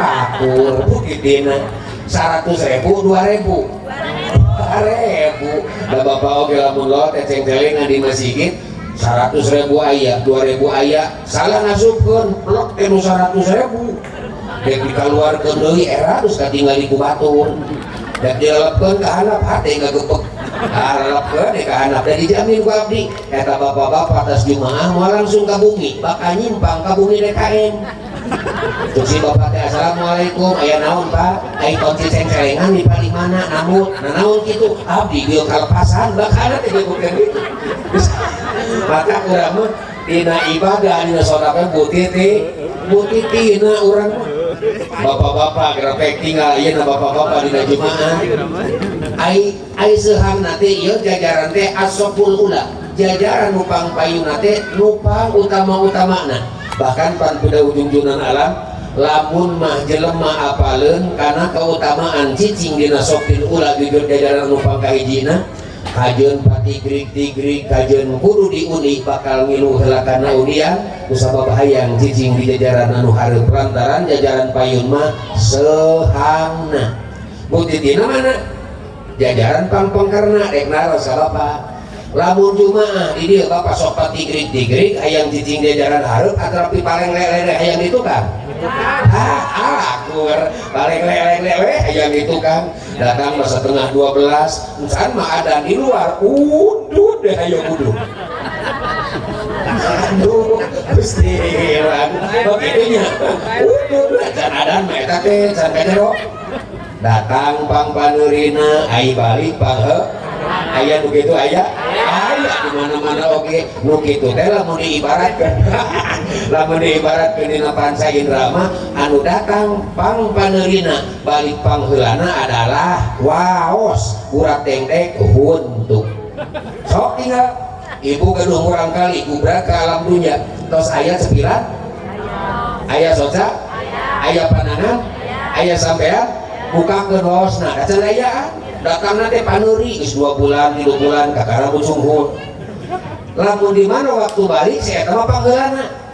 Akur butitina 100.000 2.000 2.000 da bapak oge lamun lo teh cengcelingan di masjid 100.000 aya 2.000 aya salah ngasupkeun plek teh nu 100.000 dek dikaluarkeun deui era geus katingali ku batur dek dilelepkeun ka handap hate ngagepek lelepkeun ka handap da dijamin ku abdi eta bapak-bapak atas jemaah moal langsung ka bumi bakal nyimpang ka bumi DKM. Terus si bapak teh assalamualaikum aya naon pak ai kunci cengcelengan di paling mana namun naon kitu abdi geus kalepasan bakal teh geus kitu. Maka urang mah dina ibadah dina sedekah butitina urang mah bapak-bapak gerepek tinggal ieu na bapak-bapak dina jemaah ai ai seuhangna teh ieu jajaran teh as-saful ula jajaran nu pangpayuna teh nu pang utama-utamana bahkan pan pada ujung-ujungan alam lamun mah jelema apaleun kana keutamaan cicing dina sofil ula jujur jajaran nu pangkahijina kajeun patigrik-tigrik kajeun kudu diundi bakal ngilu heula kana undian kusabab hayang cicing di jajaran anu hareup lantaran jajaran payun mah sehangna butitina mana jajaran pangpengkerna rek naros ka bapak lamun jumaah di dieu bapak sok patigrik-tigrik hayang cicing jajaran hareup atanapi paling lele hayang di tukang akur paling lele hayang di tukang datang mah 11:30 encan mah ada di luar udud deh hayang udud aduh Gusti begitunya udud can adan mah eta teh can kajero Datang pang paneurina, ai balik pang aya nu kitu aya? Aya di mana-mana oge nu kitu teh lamun diibaratkeun. Lamun diibaratkeun dina panca indra mah anu datang pang paneurina, balik pangheulana adalah waos urat dengdek huntu. Sok tinggal ibu gaduh murang kali gubrak ke alam dunia tos aya sepilan, aya soca, aya panangan, aya sampean bukakeun waosna da can ayaan. Datangna teh paneuri geus 2 bulan 3 bulan kakara bucunghul. Lamun di mana waktu balik si eta mah pangheulana.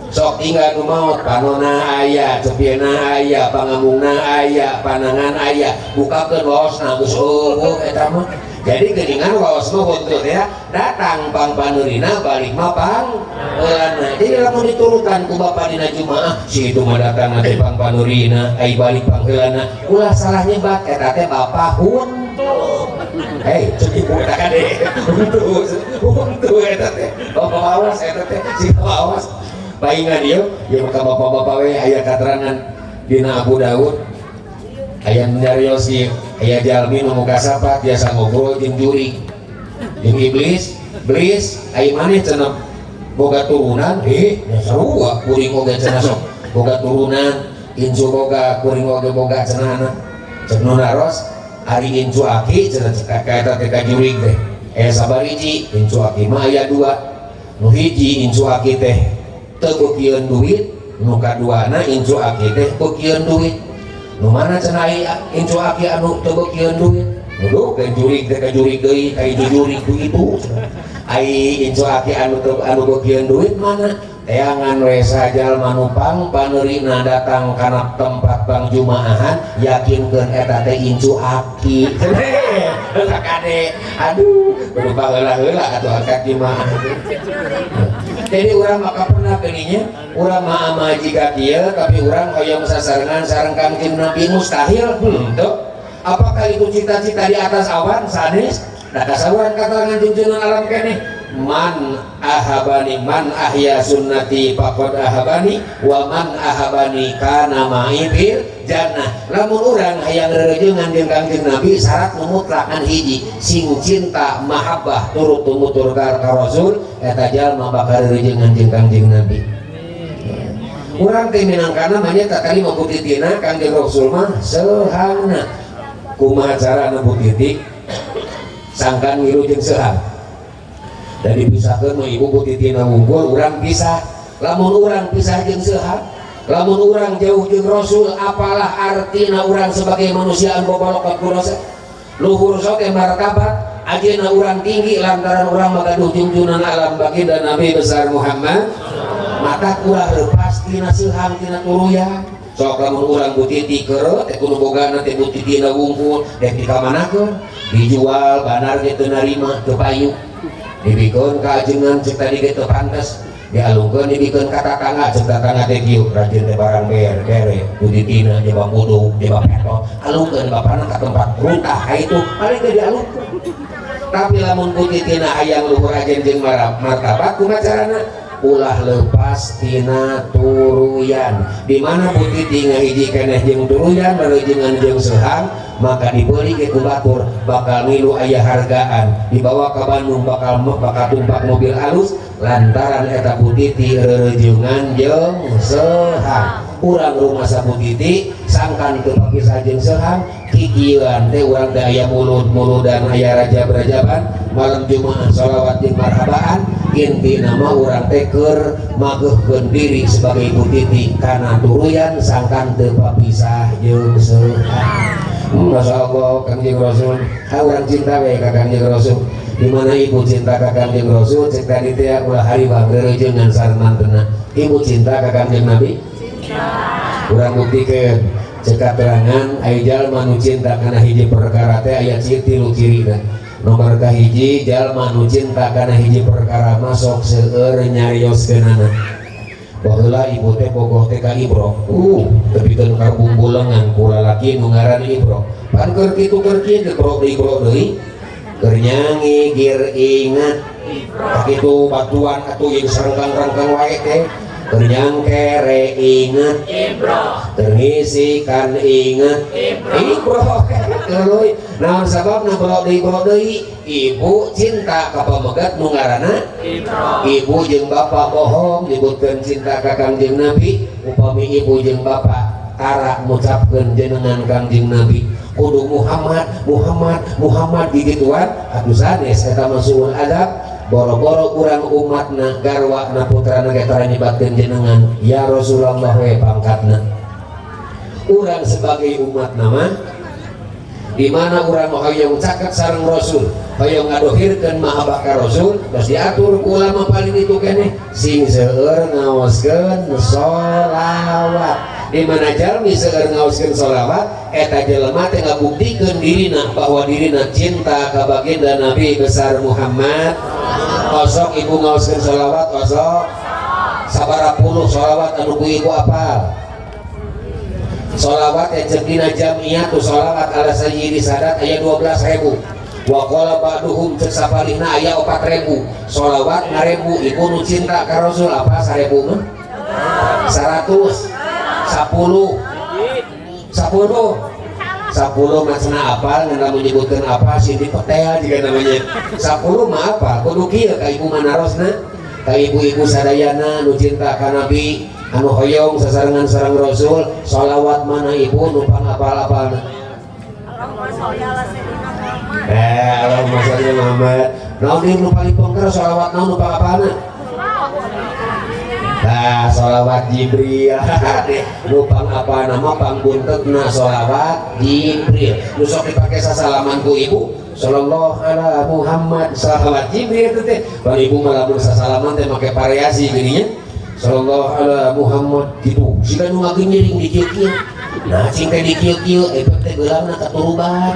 Sok tinggal nu maot panona aya, cepieuna aya, pangamungna aya, panangan aya, bukakeun waosna geus eueuh eta mah. Jadi geuningan waos mah huntu teh datang pang paneurina balik mah pang heulana. Jadi lamun diturutan ku bapa dina jumaah si itu mah datang teh pang paneurina ai balik pang heulana, ulah salah nyebat eta teh bapa huntu. Hei, cek ibu eta kade. Huntu, huntu eta teh. Bapak awas eta teh, si awas. Paingan ieu, ieu mah ka bapak-bapak we aya katerangan dina Abu Daud. Aya nyarios ieu, aya jalmi nu muka sapa biasa ngobrol jeung jurig. Jeung iblis, iblis ai maneh cenah boga turunan, nya sarua kuring oge cenah sok boga turunan, incu boga kuring oge boga cenah anak. Cek nu naros, ari incu aki cenah cek ka eta teh ka jurig teh. Aya sabariji, incu aki mah aya dua. Nu hiji incu aki teh teu beukieun duit, nu kaduana incu aki teh beukieun duit. Nu mana cenah incu aki anu teu beukieun duit? Nuduh ka jurig teh ka jurig deui, ka incu jurig ku itu. Ai incu aki anu teu anu beukieun duit mana? Teangan we sajalma nu pang paneurina datang kana tempat bang jumaahan, yakinkeun eta teh incu aki. Heula kade. Aduh, kudu baheula-heula atuh angkat jumaah. Jadi urang maka pernah geuning urang mah majikan kieu tapi urang hoyong sasarengan sareng Kangjeng Nabi mustahil henteu. Apakah itu cita-cita di atas awan sanes? Da kasauran katerangan junjungan alam keneh. Man ahabani man ahya sunnati faqad ahabani wa man ahabani kana ma'i fil jannah. Lamun urang hayang rerejengan jeung Kangjeng Nabi syarat nu mutlak kan hiji sing cinta mahabbah turut tumutur ka Rasul eta jalma bakal rerejengan jeung Kangjeng Nabi. Urang teh minangkana mah nya tadi mah butitina Kangjeng Rasul mah sehangna. Kumaha carana butitik sangkan ngilu jeung sehang. Dan dipisahkeun mah ibu butitina wungkul urang pisah. Lamun urang pisah jeung sehang, lamun urang jauh jeung Rasul, apalah artina urang sebagai manusia anu bobolokot ku dosa. Luhur soge martabat, ajeuna urang tinggi lantaran urang magaduh junjunan alam baginda Nabi besar Muhammad. Maka ulah lepas tina sehang tina turuyan. Sok lamun urang butiti keureuh teh kudu bogana teh butitina wungkul, dek dikamanakeun, dijual banar ge teu narima teu payu. Dibikeun ka ajengan cek tadi ge teu pantes, dialungkeun dibikeun ka tatangga cek tatangga teh kieu rajin teh barang ber kere butitina jaba buduk jaba peto alungkeun bapana ka tempat runtah ka itu paling ge dialungkeun. Tapi lamun butitina hayang luhur ajen jeung martabat kumaha carana? Ulah lepas tina turuyan. Di mana butiti ngahiji keneh jeung turuyan rerejengan jeung sehang maka dibeli ke ku batur bakal ngilu aya hargaan dibawa ke Bandung bakal tumpak mobil halus lantaran eta butiti rerejengan jeung sehang. Urang rumasa butiti sangkan teu papisah jeung sehang kikieuan teh urang teh aya mulud-muludan aya rajab-rajaban malam Jumaah sholawat jeung marhabaan intina mah urang teh keur mageuhkeun diri sebagai butiti kana turuyan sangkan teu papisah jeung sehang. Masya Allah Kangjeng Rasul, ha urang cinta we ka Kangjeng Rasul. Di mana ibu cinta ka Kangjeng Rasul cek tadi teh ulah hari bang rerejengan sareng mantena. Ibu cinta ka Kangjeng Nabi? Cinta. Urang buktikeun cek katerangan aya jalma nu cinta kana hiji perkara teh aya tilu cirina. Nomor kahiji jalma nu cinta kana hiji perkara mah sok seueur nyarioskeunana. Baheula ibu teh bogoh teh ka Ibro. Tepikeun ka bumbulengan ku lalaki nu ngaran Ibro. Pan keur kitu keur kieu gebrok deui brok deui. Keur nyanyi gir ingat. Kitu batuan atuh jeung sarengkang-rengkang wae teh. Keur nyangkere inget Ibro. Keur ngisikan inget Ibro. Ibro. Tuluy naon sababna bro deui bro deui? Ibu cinta ka pamegat nu ngaranna Ibro. Ibu jeung bapak bohong nyebutkeun cinta ka Kangjeng Nabi. Upami ibu jeung bapak tara ngucapkeun jenengan Kangjeng Nabi kudu Muhammad Muhammad Muhammad gigituan atuh sanes eta mah suul adab. Boro-boro urang umatna garwana putrana ge tara nyebatkeun jenengan ya Rasulullah we pangkatna. Urang sebagai umat nama di mana urang hoyong caket sareng Rasul, hoyong ngadohirkeun mahabbah ka Rasul, terus diatur ku ulama paling itu keneh sing seueur ngaoskeun sholawat. Di mana jalmi seueur ngaoskeun sholawat eta jelema teh ngabuktikeun dirina bahwa dirina cinta ka baginda Nabi besar Muhammad. Osok ibu ngaoskeun sholawat osok sabaraha puluh sholawat anu ku ibu apal. Sholawat yang cek dina jamiyah tu sholawat ala sayyidi sadat aya 12.000. Wa qala ba'duhum cek sapalihna aya 4.000. Sholawat ngarebu ibu nu cinta ka Rasul apa 1.000 mah? 100 10 10 10 mah cenah apal ngan lamun nyebutkeun apa sih dipetel jiga namanya. 10 mah apa kudu kieu ka ibu manarosna ka ibu-ibu sadayana nu cinta ka Nabi anu hoyong sasarengan sareng Rasul sholawat mana ibu nu pangapal-apalna. Allahumma sholli ala sayyidina Muhammad. Allahumma sholli ala Muhammad. Naon deui nu paling pongker sholawat naon nu pangapalna? Nah, sholawat Jibril. Deh, nu pangapalna mah pangbuntetna sholawat Jibril. Nu sok dipake sasalaman ku ibu sallallahu ala Muhammad sholawat Jibril teh teh. Bang ibu mah lamun sasalaman teh make variasi geuning nya. Sallallahu ala Muhammad gitu. Siga nu ngagenyiring di kieu-kieu. Nah, cing teh di kieu-kieu efek teh geulangna katuruban.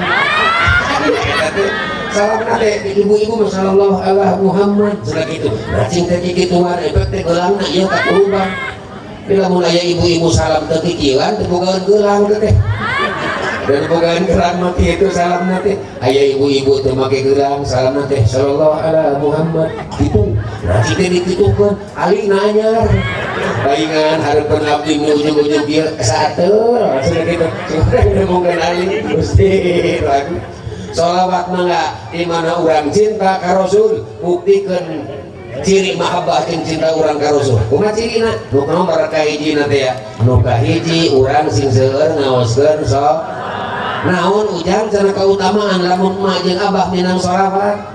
Eta teh salamna teh ibu-ibu mah sallallahu ala Muhammad cenah kitu. Nah, cing teh kikituan efek teh geulangna ieu katuruban. Bila mun aya ibu-ibu salam teu kikieuan teu bogaan geulang teh teh. Dan bogaan gelang mah kitu salamna teh. Aya ibu-ibu teu make gelang salamna teh sallallahu ala Muhammad kitu. Nah, cing teh dikitukeun alina anyar. Baingan hareupeun abdi nu ujug-ujug ieu saateur cenah kitu. Cing teh ngomongkeun ali Gusti lagu. Sholawat mangga di mana urang cinta ka Rasul buktikeun ciri mahabbah jeung cinta urang ka Rasul. Kumaha cirina? Nu nomor kahiji teh ya. Nu kahiji urang sing seueur ngaoskeun so. Naon ujang cenah kautamaan lamun emak jeung abah minang sholawat.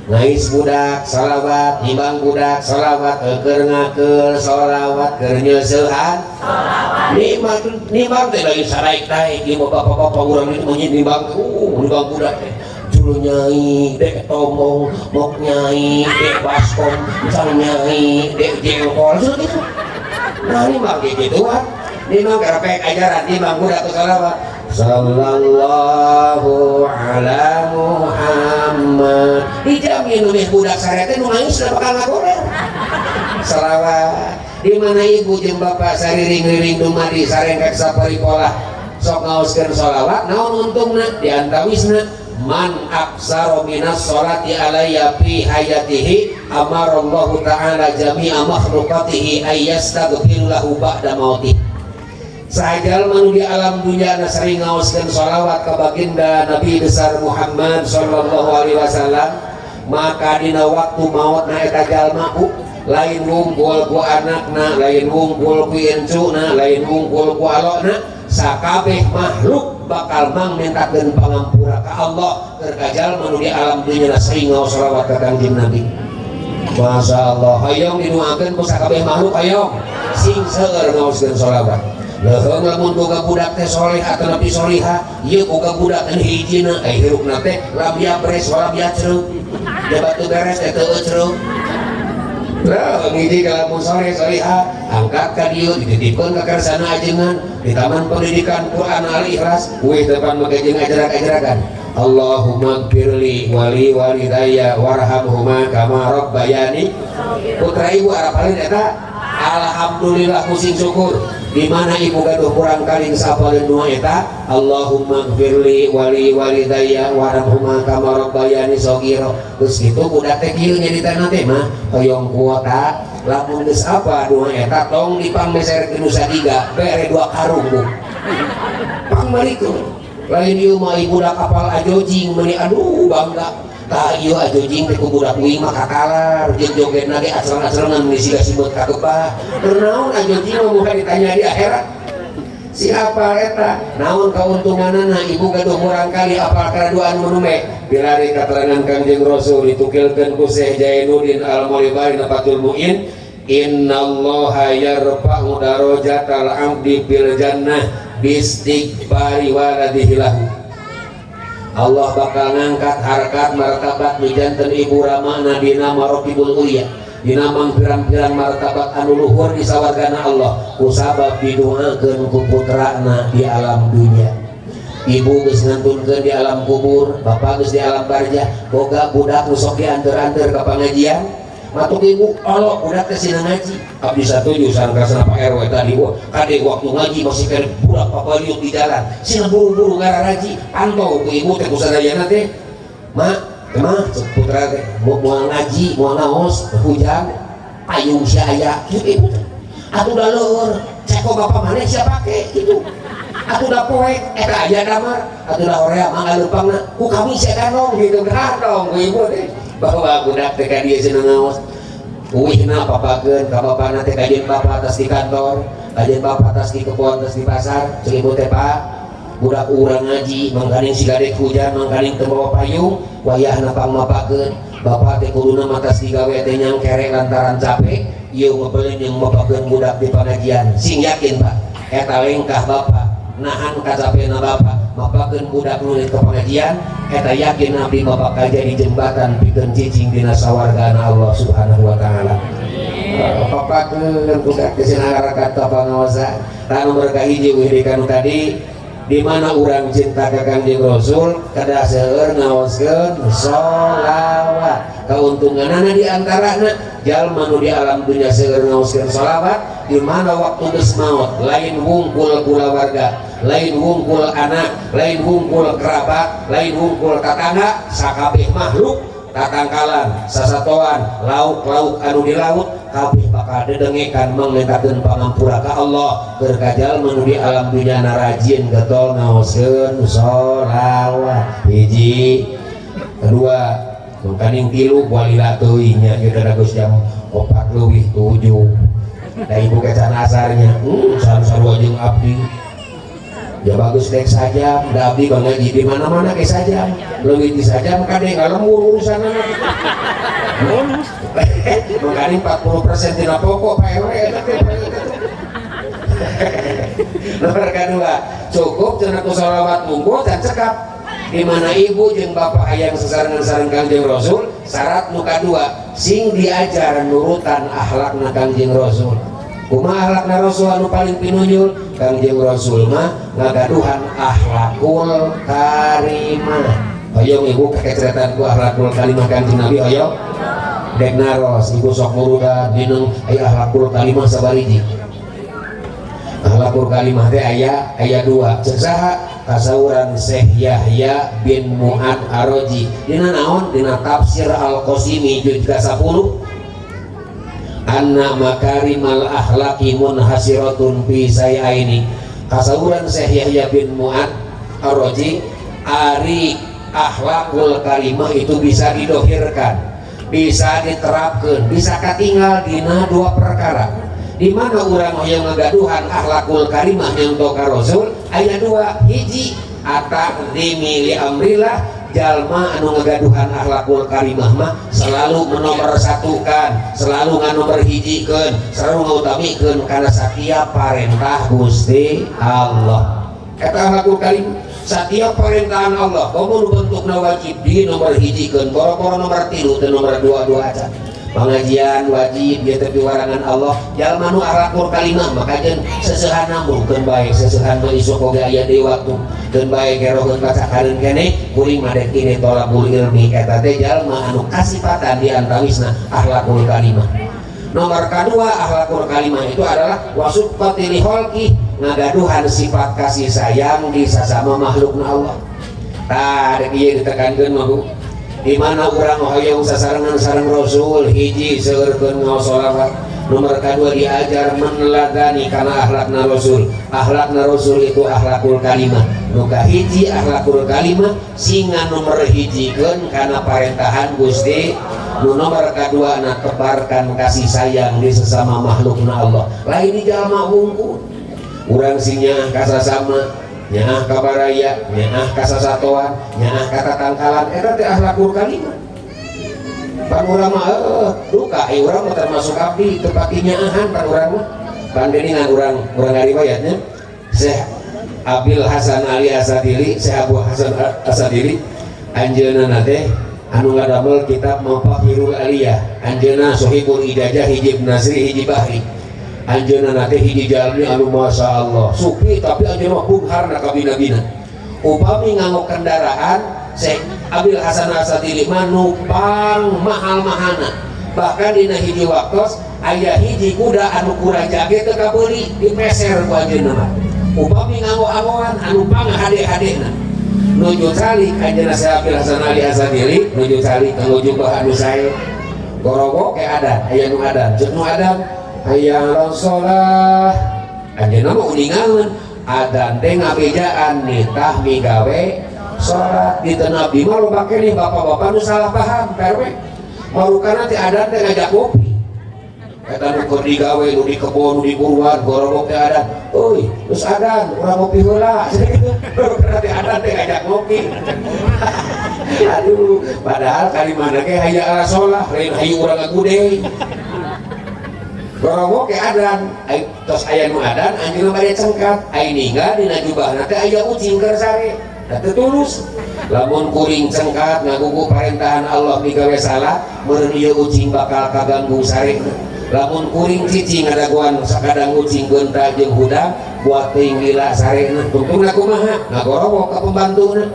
Ngais budak sholawat, nimbang budak sholawat, keur ngakeul sholawat, keur nyeuseuhan sholawat. Nimbang nimbang teh lain saraik-taik ieu bapak-bapak urang itu munyi nimbang, nimbang budak teh. Julu nyai, dek tomong, mok nyai, dek baskom, sang nyai, dek jengkol, sudah gitu. Nah nimbang kayak gituan. Nimbang karepek ajaran nimbang budak teh sholawat. Sallallahu ala Muhammad. Dijamin nulis budak sare teh nu nangis da bakal ngagoler. Selawat. Di mana ibu jeung bapak sariring-riring dumadi sarengkek saparipolah sok ngaoskeun sholawat naon untungna di antawisna man aksara minas sholati alayya fi hayatihi amarallahu ta'ala jami'a makhluqatihi ayyastaghfiru lahu ba'da mautih. Sahaja manu di alam dunia na sering ngaoskeun sholawat ka baginda Nabi besar Muhammad sallallahu alaihi wasallam maka dina waktu maut na eta jalma ku lain wungkul ku anakna, lain wungkul ku incuna, lain wungkul ku alokna, sakabeh makhluk bakal mang mintakeun pangampura ka Allah keur ka jalma nu di alam dunia na sering ngaos sholawat ka Kangjeng Nabi. Masya Allah, hoyong dinuakeun ku sakabeh makhluk hoyong sing seueur ngaoskeun sholawat. Leuheung lamun boga budak teh soleh atau nabi solihah, ieu boga budak teh hijina, hirupna teh labia beres walabia cereuk. Jabat teu beres teh teu cereuk. Lah ngiji ka lamun soleh solihah, angkat ka dieu dititipkeun ka karsana ajengan di Taman Pendidikan Quran Al Ikhlas, wih depan make jeung ajarak-ajarakan. Allahumma gfirli wali walidayya warhamhuma kama rabbayani. Putra ibu arapalin eta? Alhamdulillah ku sing syukur. Di mana ibu gaduh kurang kali sapaleun doa eta, Allahumma gfirli wali walidayya warhamhuma kama rabbayani shaghira. Geus kitu budak teh kieu nyaritana teh mah hoyong kuota. Lamun geus apa doa eta tong dipangmeserkeun nu sadiga, bere dua karung bu. Pangmalikeun. Lain ieu mah ibu budak apal ajojing meuni aduh bangga. Tah ieu ajojing teh ku budak uing mah kakalar, jeung jogetna ge acreng-acrengan meuni siga sibeut kagebah. Keur naon ajojing mah muka ditanya di akhirat. Si apal eta naon kauntunganana ibu gaduh murang kali apal kana doa anu menume. Bilari katerangan Kangjeng Rasul ditukilkeun ku Syekh Jainuddin Al-Maulibari Fathul Muin, innallaha yarfa'u darajatal 'abdi fil jannah bistighfari waladihi lahu. Allah bakal ngangkat harkat martabat nu janten ibu ramana dina marotibul ulia, dina mangpirang-pirang martabat anu luhur di sawargana Allah kusabab didoakeun ku putrana di alam dunia. Ibu geus ngantunkeun di alam kubur, bapak geus di alam barzah, boga budak nu sok dianteur-anteur ka pangajian. Matuk ibu, Allah budak teh sina ngaji. Abdi satuju sareng Pak RW tadi, wah kade waktu ngaji masih kene budak papaliuk di jalan. Sina buru-buru ngararaji, pantau ku ibu teh kusadayana teh. Mak, mah putra teh mau ngaji, mau ngaos, hujan, payung si aya, kitu ibu teh. Atuh da leueur, ceko bapak maneh sia pake kitu. Atuh da poek, eta aya damar, atuh da horea mangga leumpangna, ku kami sia ganong gitu, ganong ku ibu teh. Bahwa budak teh ka dieu cenah ngaos. Uihna papakeun ka bapana teh kajeun bapa atas di kantor, kajeun bapa atas di kebon, atas di pasar, ceuk ibu teh Pak, budak urang ngaji mangkaning siga dek hujan, mangkaning teu bawa payung, wayahna pangmapakeun. Bapak teh kuduna mah tas digawe teh nyangkere lantaran capek, ieu ngebelin jeung mapakeun budak di pengajian. Sing yakin Pak, eta lengkah bapak nahan kacapena bapak mapakeun budak nu ke pengajian, eta yakin abdi mah bakal jadi jembatan pikeun cicing dina sawargana Allah Subhanahu wa taala. Papakeun budak teh cenah harakat ka pangaosan. Tah nomor kahiji wirikan tadi di mana urang cinta ka Kangjeng Rasul kedah seueur ngaoskeun sholawat. Kauntunganana di antarana jalma nu di alam dunya seueur ngaoskeun sholawat, di mana waktu geus maot lain wungkul kulawarga, lain wungkul anak, lain wungkul kerabat, lain wungkul tatangga, sakabeh makhluk tatangkalan, sasatoan, lauk-lauk anu di laut kabeh bakal dedengekan mangmentakeun pangampura ka Allah keur ka jalma nu di alam dunya rajin getol ngaoskeun sholawat. Hiji, kedua, mangkaning tilu walila teuing nya ieu da geus jam 4:06. Da ibu kecan asarnya, sarua jeung abdi. Ya bagus dek sajam, da abdi mah ngaji di mana-mana ke sajam. Leuwih ti sajam kade ngalembur urusanana. Mangkaning 40% tina pokok Pak RW eta teh. Nomor kedua, cukup cenah ku sholawat munggu dan cekap. Di mana ibu jeung bapak hayang sesarengan sareng Kangjeng Rasul, syarat nu kadua sing diajar nurutan akhlakna Kangjeng Rasul. Kumaha akhlakna Rasul anu paling pinunjul? Kangjeng Rasul mah ngagaduhan akhlakul karimah. Hoyong ibu kakeceretan ku akhlakul karimah Kangjeng Nabi hoyong? Dek naros ibu sok murudan minum aya akhlakul karimah sabariji. Akhlakul karimah teh aya dua. Ceuk saha? Kasauran Syekh Yahya bin Mu'ad Ar-Raji. Dina naon? Dina tafsir Al-Qasimi juz ka-10. Anna makarimal akhlaqi munhasiratun fi sayaini. Kasauran Syekh Yahya bin Mu'ad Ar-Raji, ari akhlakul karimah itu bisa didohirkan, bisa diterapkan, bisa katinggal dina dua perkara. Di mana urang yang ngagaduhan akhlakul karimah yang toka Rasul aya dua. Hiji, at-ta'zimi li amrillah, jalma anu ngagaduhan akhlakul karimah mah selalu menomorsatukan, selalu nganomorhijikeun, selalu ngautamikeun kana satiap parentah Gusti Allah. Eta akhlakul karimah, satiap parentahan Allah komo nu bentukna wajib di nomor hijikeun, boro-boro nomor 3 teu nomor 2 aja. Pengajian wajib dia tapi warangan Allah. Jalma nu akhlakul kalimah maka jeung seseuhan nambuhkeun bae, seseuhan mah isuk oge aya deui waktu keun bae kerohkeun kacakareun keneh kuring mah dek ini tolabul ilmi. Eta teh jalma anu kasipatan di antawisna akhlakul kalimah. Nomor kedua akhlakul kalimah itu adalah wasuffati li khalqi, ngagaduhan sifat kasih sayang di sasama makhlukna Allah. Tah rek ieu ditekankeun mah Bu. Di mana urang hoyong sasarengan sareng Rasul, hiji seueurkeun ngaos sholawat. Nomor kedua diajar meneladani karena akhlakna Rasul. Akhlakna Rasul itu akhlakul kalimah. Nu kahiji akhlakul kalimah singa nomor hijikeun kana parentahan Gusti. Nu nomor kadua na tebarkan kasih sayang di sesama makhlukna Allah. Lain di jalma wungkul. Urang sing nyaah ka sasama, nyaah ka baraya, nyaah ka sasatoan, nyaah ka tatangkalan, eta teh akhlakul kalimah. Pan urang mah duka, ai urang mah termasuk abdi teu pati nyaahan pan urang mah. Pan geuningan urang urang ngariwayatnya Syekh Abil Hasan Ali Asadili, Syekh Abu Hasan Asadili anjeunna teh anu ngadamel kitab Mafakhirul Aliyah, anjeunna sohibul ijazah hiji Nasri hiji Bahri. Anjeunna teh hiji jalmi anu masya Allah sufi tapi anjeunna mah beungharna kabina-bina. Upami nganggo kendaraan Syekh Abil Hasan Asadili mah nupang mahal-mahana. Bahkan dina hiji waktos aya hiji kuda anu kuraja ge teu kabeuli dipeser ku anjeunna mah. Upami nganggo-anggoan anu pang hade-hadena. Nuju calik anjeunna Syekh Abil Hasan Ali Asadili nuju calik nganggo jubah anu sae. Gorobok ke adan, aya nu adan, ceuk nu adan hayya 'alas shalah. Anjeunna mah uningaeun adan teh ngabejaan nitah migawe salat. Di teu abdi mah loba keneh bapak-bapak nu salah paham PRW. Marukana teh adan teh ngajak ngopi. Eta nu keur digawe nu di kebon nu di buruan gorobok teh adan. Euy, geus adan urang ngopi heula. Marukana teh adan teh ngajak ngopi. Aduh, padahal kalimahna ge hayya 'alas shalah, lain hayu urang ngagude. Gorobok ke adan, ai tos aya nu adan anjeunna bade cengkat, ai ninggal dina jubahna teh aya ucing keur sare. Da teu tulus. Lamun kuring cengkat ngagugu parentahan Allah migawe salah, meureun ieu ucing bakal kaganggu sarena. Lamun kuring cicing ngadaguan sakadang ucing geunta jeung hudang, buat teuing lila sarena. Tungtungna kumaha? Ngagorowok ka pembantuna.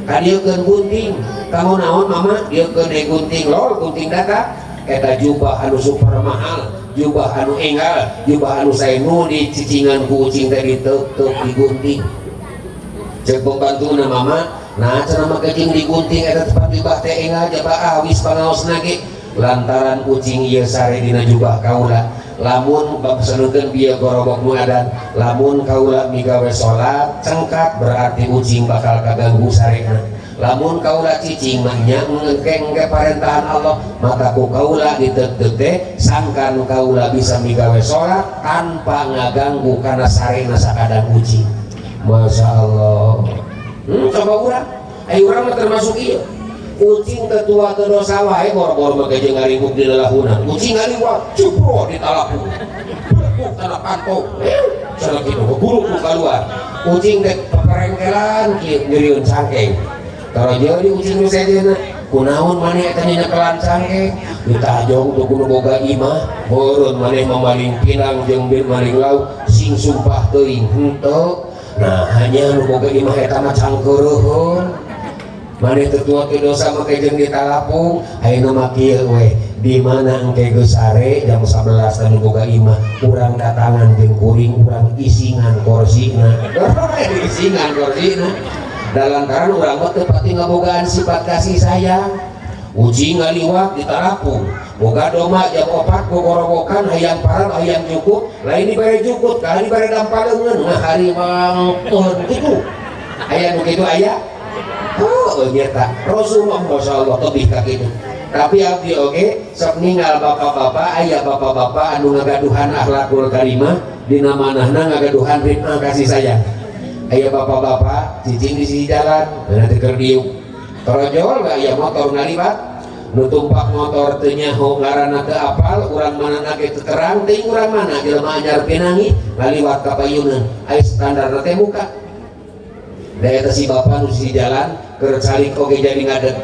Kadieukeun gunting. Kamu naon mama? Dieukeun deui gunting lor, gunting data. Eta jubah anu super mahal, jubah anu enggal, jubah anu sae nu dicicingan ku ucing teh diteuk-teuk digunting. Ceuk pembantuna mama, nah cenah make jeung digunting eta tempat jubah teh enggal jaba awis pangaosna ge. Lantaran ucing ieu sare dina jubah kaula, lamun bapesenukeun bieu gorobok nu adan, lamun kaula migawe salat cengkat berarti ucing bakal kaganggu sarena. Lamun kaula cicing mah nya ngengkeng ke parentahan Allah, maka ku kaula diteuk-teuk teh sangkan kaula bisa migawe salat tanpa ngaganggu kana sarena sakadang ucing. Masya Allah. Coba urang, ai urang mah termasuk ieu. Ucing tetua teu dosa wae boro-boro make jeung ngaringkuk di lalahunan. Ucing ngaliwat cupro di talapu. Blepuk kana panto. Salah kitu guruk nu kaluar. Ucing teh peperengkelan kieu nyerieun cangkeng. Tara jadi ucing nu sejenna. Kunaon maneh eta nyekelan cangkeng? Ditajong tuh kudu boga imah, meureun maneh mamaling pinang jeung bir maling lauk sing sumpah teuing henteu. Nah, hanya nu boga imah eta mah cangkeureun. Maneh teu tua teu dosa make jeung ditalapung, ayeuna mah kieu we. Di mana engke geus sare jam 11 teh nu boga imah, urang datangan jeung kuring urang isingan korsina. Isingan korsina. Da lantaran urang mah teu pati ngabogaan sifat kasih sayang. Ucing ngaliwat ditalapung. Boga doma jam 4 gogorowokan hayang paral hayang jukut, lain dibere jukut, kalah dibere dampaleungeun, ngaharimangkeun kitu. Aya nu kitu aya? Oh, nyata. Rasulullah masyaallah tebih ka kitu. Tapi abdi oge sok ninggal bapak-bapak, aya bapak-bapak anu ngagaduhan akhlakul karimah, dina manahna ngagaduhan ritma kasih sayang. Aya bapak-bapak cicing di sisi jalan, nanti keur diuk. Torojol aya motor ngaliwat, nu tumpak motor teu nyaho ngaranna teu apal, urang mana ge teu terang teuing urang mana jelema anyar pinangi ngaliwat ka payuneun. Aya standarna teh muka. Da eta si bapak nu sisi jalan keur calik oge jadi ngadeg,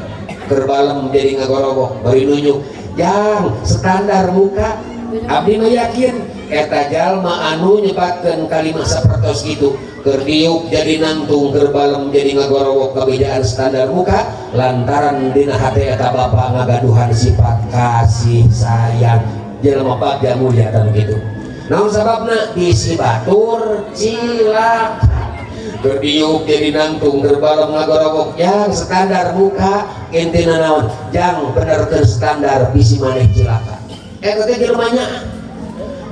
keur balem jadi ngagorobok, bari nunjuk. Jang standar muka. Abdi mah yakin eta jalma anu nyebatkeun kalimah sapertos kitu, keur diuk jadi nangtung, keur balem jadi ngagorowok kabejaan standar muka, lantaran dina hate eta bapak ngagaduhan sifat kasih sayang. Jelema bagja mulia tan kitu. Naon sababna? Bisi batur cilaka. Keur diuk jadi nangtung, keur balong ngagorowok jang standar muka intina naon? Jang benerkeun standar bisi maneh cilaka. Eta teh jelema nyaah.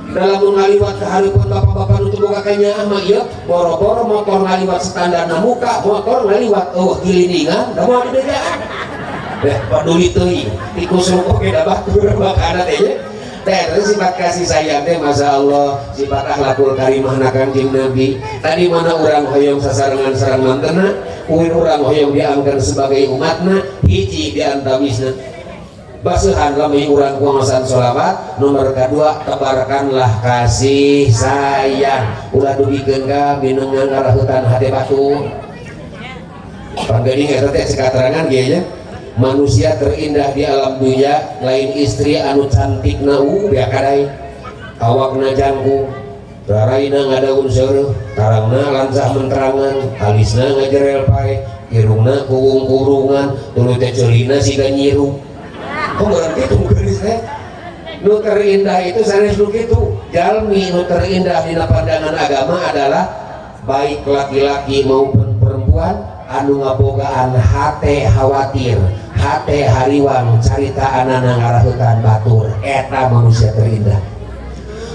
Dalam ngaliwat ke hareupeun bapak-bapak nu teu boga kanyaah mah ieu boro-boro motor ngaliwat standarna muka, motor ngaliwat eueuh gilindingan, da moal dibejaan. Deh, paduli teuing, tikus oge da batur bakana teh nya. Teh sifat kasih sayang teh Masya Allah, sifat akhlakul karimah na Kangjeng Nabi. Tadi mana urang hoyong sasarengan sareng mantena, uin urang hoyong diangkat sebagai umatna, hiji diantawisna. Basuhan lami urang kuasan sholawat, nomor kedua tebarkanlah kasih sayang. Ulah dugikeun ka minengan ngarahutan hate batur. Panggening eta teh cekaterangan ge nya. Manusia terindah di alam dunia lain istri anu cantik na beakadai awakna jangkung raraina ngadaun seureuh tarangna lancah menterangan alisna ngajerel pae irungna kuung-kurungan tuluy teh ceulina siga nyiru. Kok barang kitu geulis teh? Nu terindah itu sanes nu kitu. Jalmi nu terindah dina pandangan agama adalah baik laki-laki maupun perempuan anu ngabogaan hate khawatir, hate hariwang carita anana ngarahutan batur. Eta manusia terindah.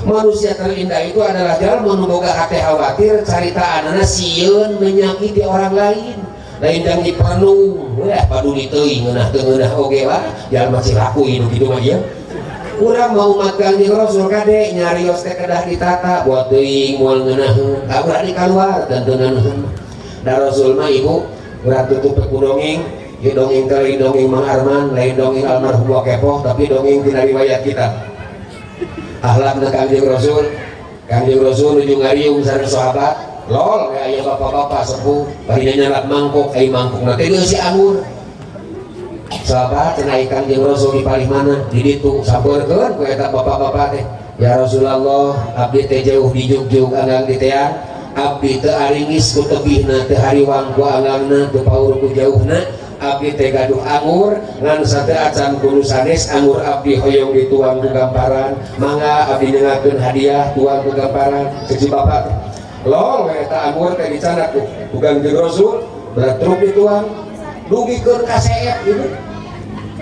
Manusia terindah itu adalah jalma nu boga hate khawatir carita anana sieun menyakiti orang lain. Lain jang diperenung, wah paduli teuing ngeunah teu ngeunah oge wah jalma cilaku ieu nu kitu mah ieu. Urang mau umat Kangjeng Rasul kade nyarios teh kedah ditata buat teuing moal ngeunaheun, ka urang dikaluar dan teu ngeunaheun. Da Rasul mah ibu urang tutup ku dongeng, ieu dongeng teh lain dongeng Mang Arman, lain dongeng almarhum Wakepoh, tapi dongeng tina riwayat kita. Akhlakna Kangjeng Rasul, Kangjeng Rasul nuju ngariung sareng sahabat. Lol, kayak aya bapak-bapak sepuh, bari nyalak mangkok, ai mangkok teh dieusi anggur. Sahabat cenah Kangjeng Rasul di palih mana? Di ditu sampeurkeun ku eta bapak-bapak teh. Ya Rasulullah, abdi teh jauh di jugjug anggang di teang, abdi teu aringis ku tebihna, teu hariwang ku anggangna, teu paur ku jauhna. Abdi teh gaduh anggur, ngan sateu acan ku nu sanes anggur abdi hoyong dituang ku gamparan, mangga abdi nyengakeun hadiah tuang ku gamparan. Cek si bapak teh. Lol, eta anggur teh dicandak ku Kangjeng Rasul, beratruk dituang, dugikeun ka seep ibu.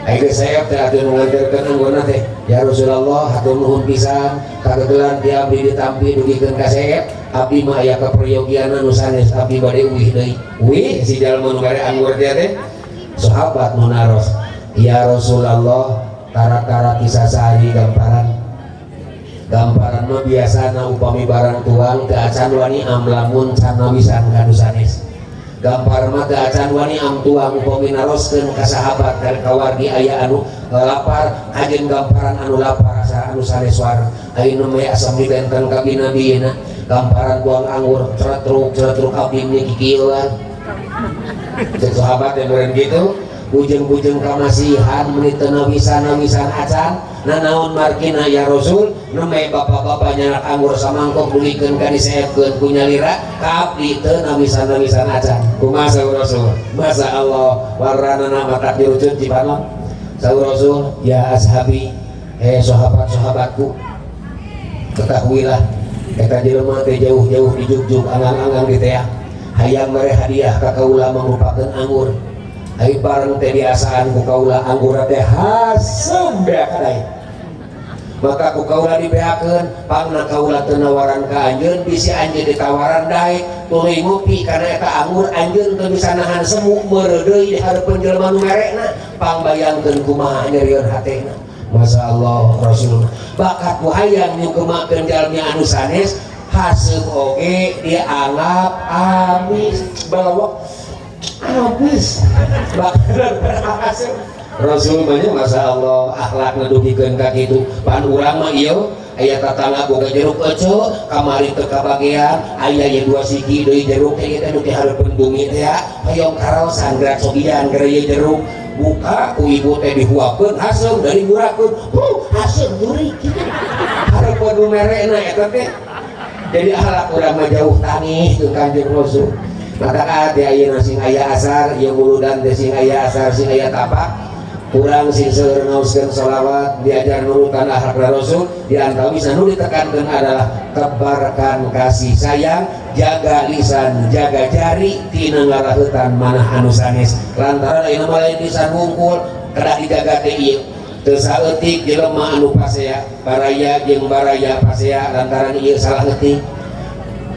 Ai geus seep teh atuh nu nganterkeun anggurna teh. Ya Rasulullah, hatur nuhun pisan, kagegelan ti abdi ditampi dugikeun ka seep, abdi mah aya kaperyogianna nu sanes abdi bade uih deui. Uih si jalma nu bade anggur teh teh. Sahabat nu naros, ya Rasulullah, tara-tara kisah sehari gamparan. Gamparan mah biasana upami barang tuang teu acan wani am lamun can nawisan ka nu sanes. Gampar mah teu acan wani am tuang upami naroskeun ka sahabat dan kawargi aya anu lapar kajen gamparan anu lapar asa anu sanes war. Ayeuna mah asam dibenten ka bina-bina gamparan buang anggur ceretruk ceretruk abdi nya kikieuan. Cek sahabat yang meureun kitu bujeng-bujeng kamasihan meuni teu nawisan-nawisan acan. Nanaon markina ya Rasul nembe bapak-bapak nyarak anggur samangkok dugikeun ka diseepkeun ku nyalira ka abdi teu nawisan-nawisan acan. Kumaha saur Rasul? Masa Allah warnana mata dirucut cipanon. Saur Rasul, ya ashabi, sahabat-sahabatku, ketahuilah eta jelema teh jauh-jauh dijugjug anggang-anggang di teang hayang mere hadiah ka kaula mangrupakeun anggur. Ai bareng teh diasaan ku kaula anggur teh haseum beak kadai. Maka ku kaula dibeakeun, pangna kaula teu nawaran ka anjeun, bisi anjeun ditawaran daek tuluy ngopi kana eta anggur anjeun teu bisa nahan semu meureudeuy di hareupeun jelema nu merekna, pangbayangkeun kumaha nyerieun hatena. Masya Allah Rasul bakat ku hayang nyukemakeun jalmi anu sanes haseum oge dianggap amis balawak habis bakaran berhasil Rasul mah nya Masya Allah akhlakna dugikeun ka kitu pan urang mah ieu aya tatangga boga jeruk eceu kamari teu kabagean aya ye dua siki deui jeruk teh ieu teh nu ti hareupeun bumi teh ya hoyong karaosan gerak sogian geura ieu jeruk buka ku ibu teh dihuapkeun haseum dari murakeun haseum nyuri kitu hareupeun nu merekna eta teh jadi akhlak urang mah jauh tangih jeung Kanjeng Rasul. Maka teh ayeuna sing aya asar ieu muludan teh sing aya asar sing aya tapak Urang sing seueur ngaoskeun sholawat, diajar nurutan akhlak Rasul. Di antawisna nu ditekankeun adalah tebarkan kasih sayang, jaga lisan, jaga jari tina ngaraheutan manah anu sanes, lantaran ayeuna mah lain lisan wungkul kedah dijaga teh ieu. Teu saeutik jelema anu pasea, baraya jeung baraya pasea lantaran ieu salah leutik,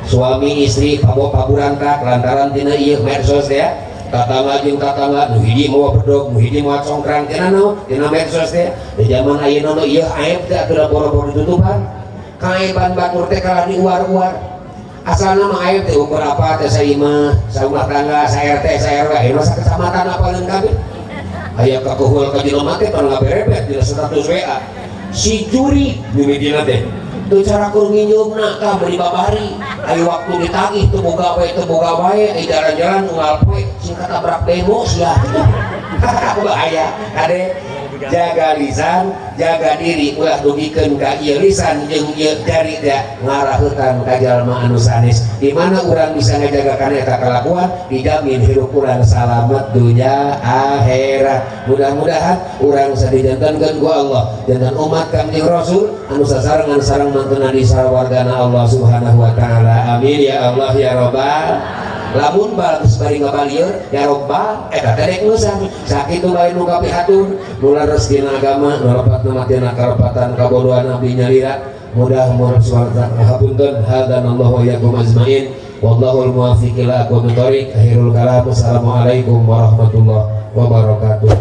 suami istri pabo paburantak lantaran tina ieu medsos teh. Tatangga jeung tatangga, nu hiji mawa bedog, nu hiji mawa congkrang, tina naon? Tina medsos teh. Di zaman ayeuna mah ieu aib teh atuh boro-boro ditutupan, kaaiban batur teh kalah diuar-uar. Asalna mah aib teh ukur apa teh, saimah, saumah tangga, sa RT, sa RW. Ayeuna mah sakecamatan apaleun kabeh. Aya kakuhul ka jelema teh pan ngaberebet dina status WA si juri mimitina teh. Teu cara kur nginjeumna tah bari babari. Aya waktu ditagih teu boga wae, teu boga wae. Aya jalan-jalan unggal poe sing katabrak demo sia. Bahaya kade. Jaga lisan, jaga diri, ulah dugikeun ka ieu lisan jeung ieu jari teh ngaraheutan ka jalma anu sanes. Di mana urang bisa ngajaga kana eta kalakuan, dijamin hirup urang salamet dunya akhirat. Mudah-mudahan urang sadijantenkeun ku Allah janten umat Kangjeng Rasul anu sasarengan sareng mantuna di sawargana Allah Subhanahu wa taala. Amin ya Allah ya Rabbal. Lamun bal geus bari ngabalieur ya robbal, eta teh rek ngeusan. Sakitu bae nu kapihatur, nu leres dina agama, nu lepatna mah tina kalepatan kabodohan abdi nyalira. Mudah mudah hapunten. Hadanallahu wa iyyakum ajmain, wallahul muwaffiq ila aqwamit thoriq. Akhirul kalam, assalamualaikum warahmatullahi wabarakatuh.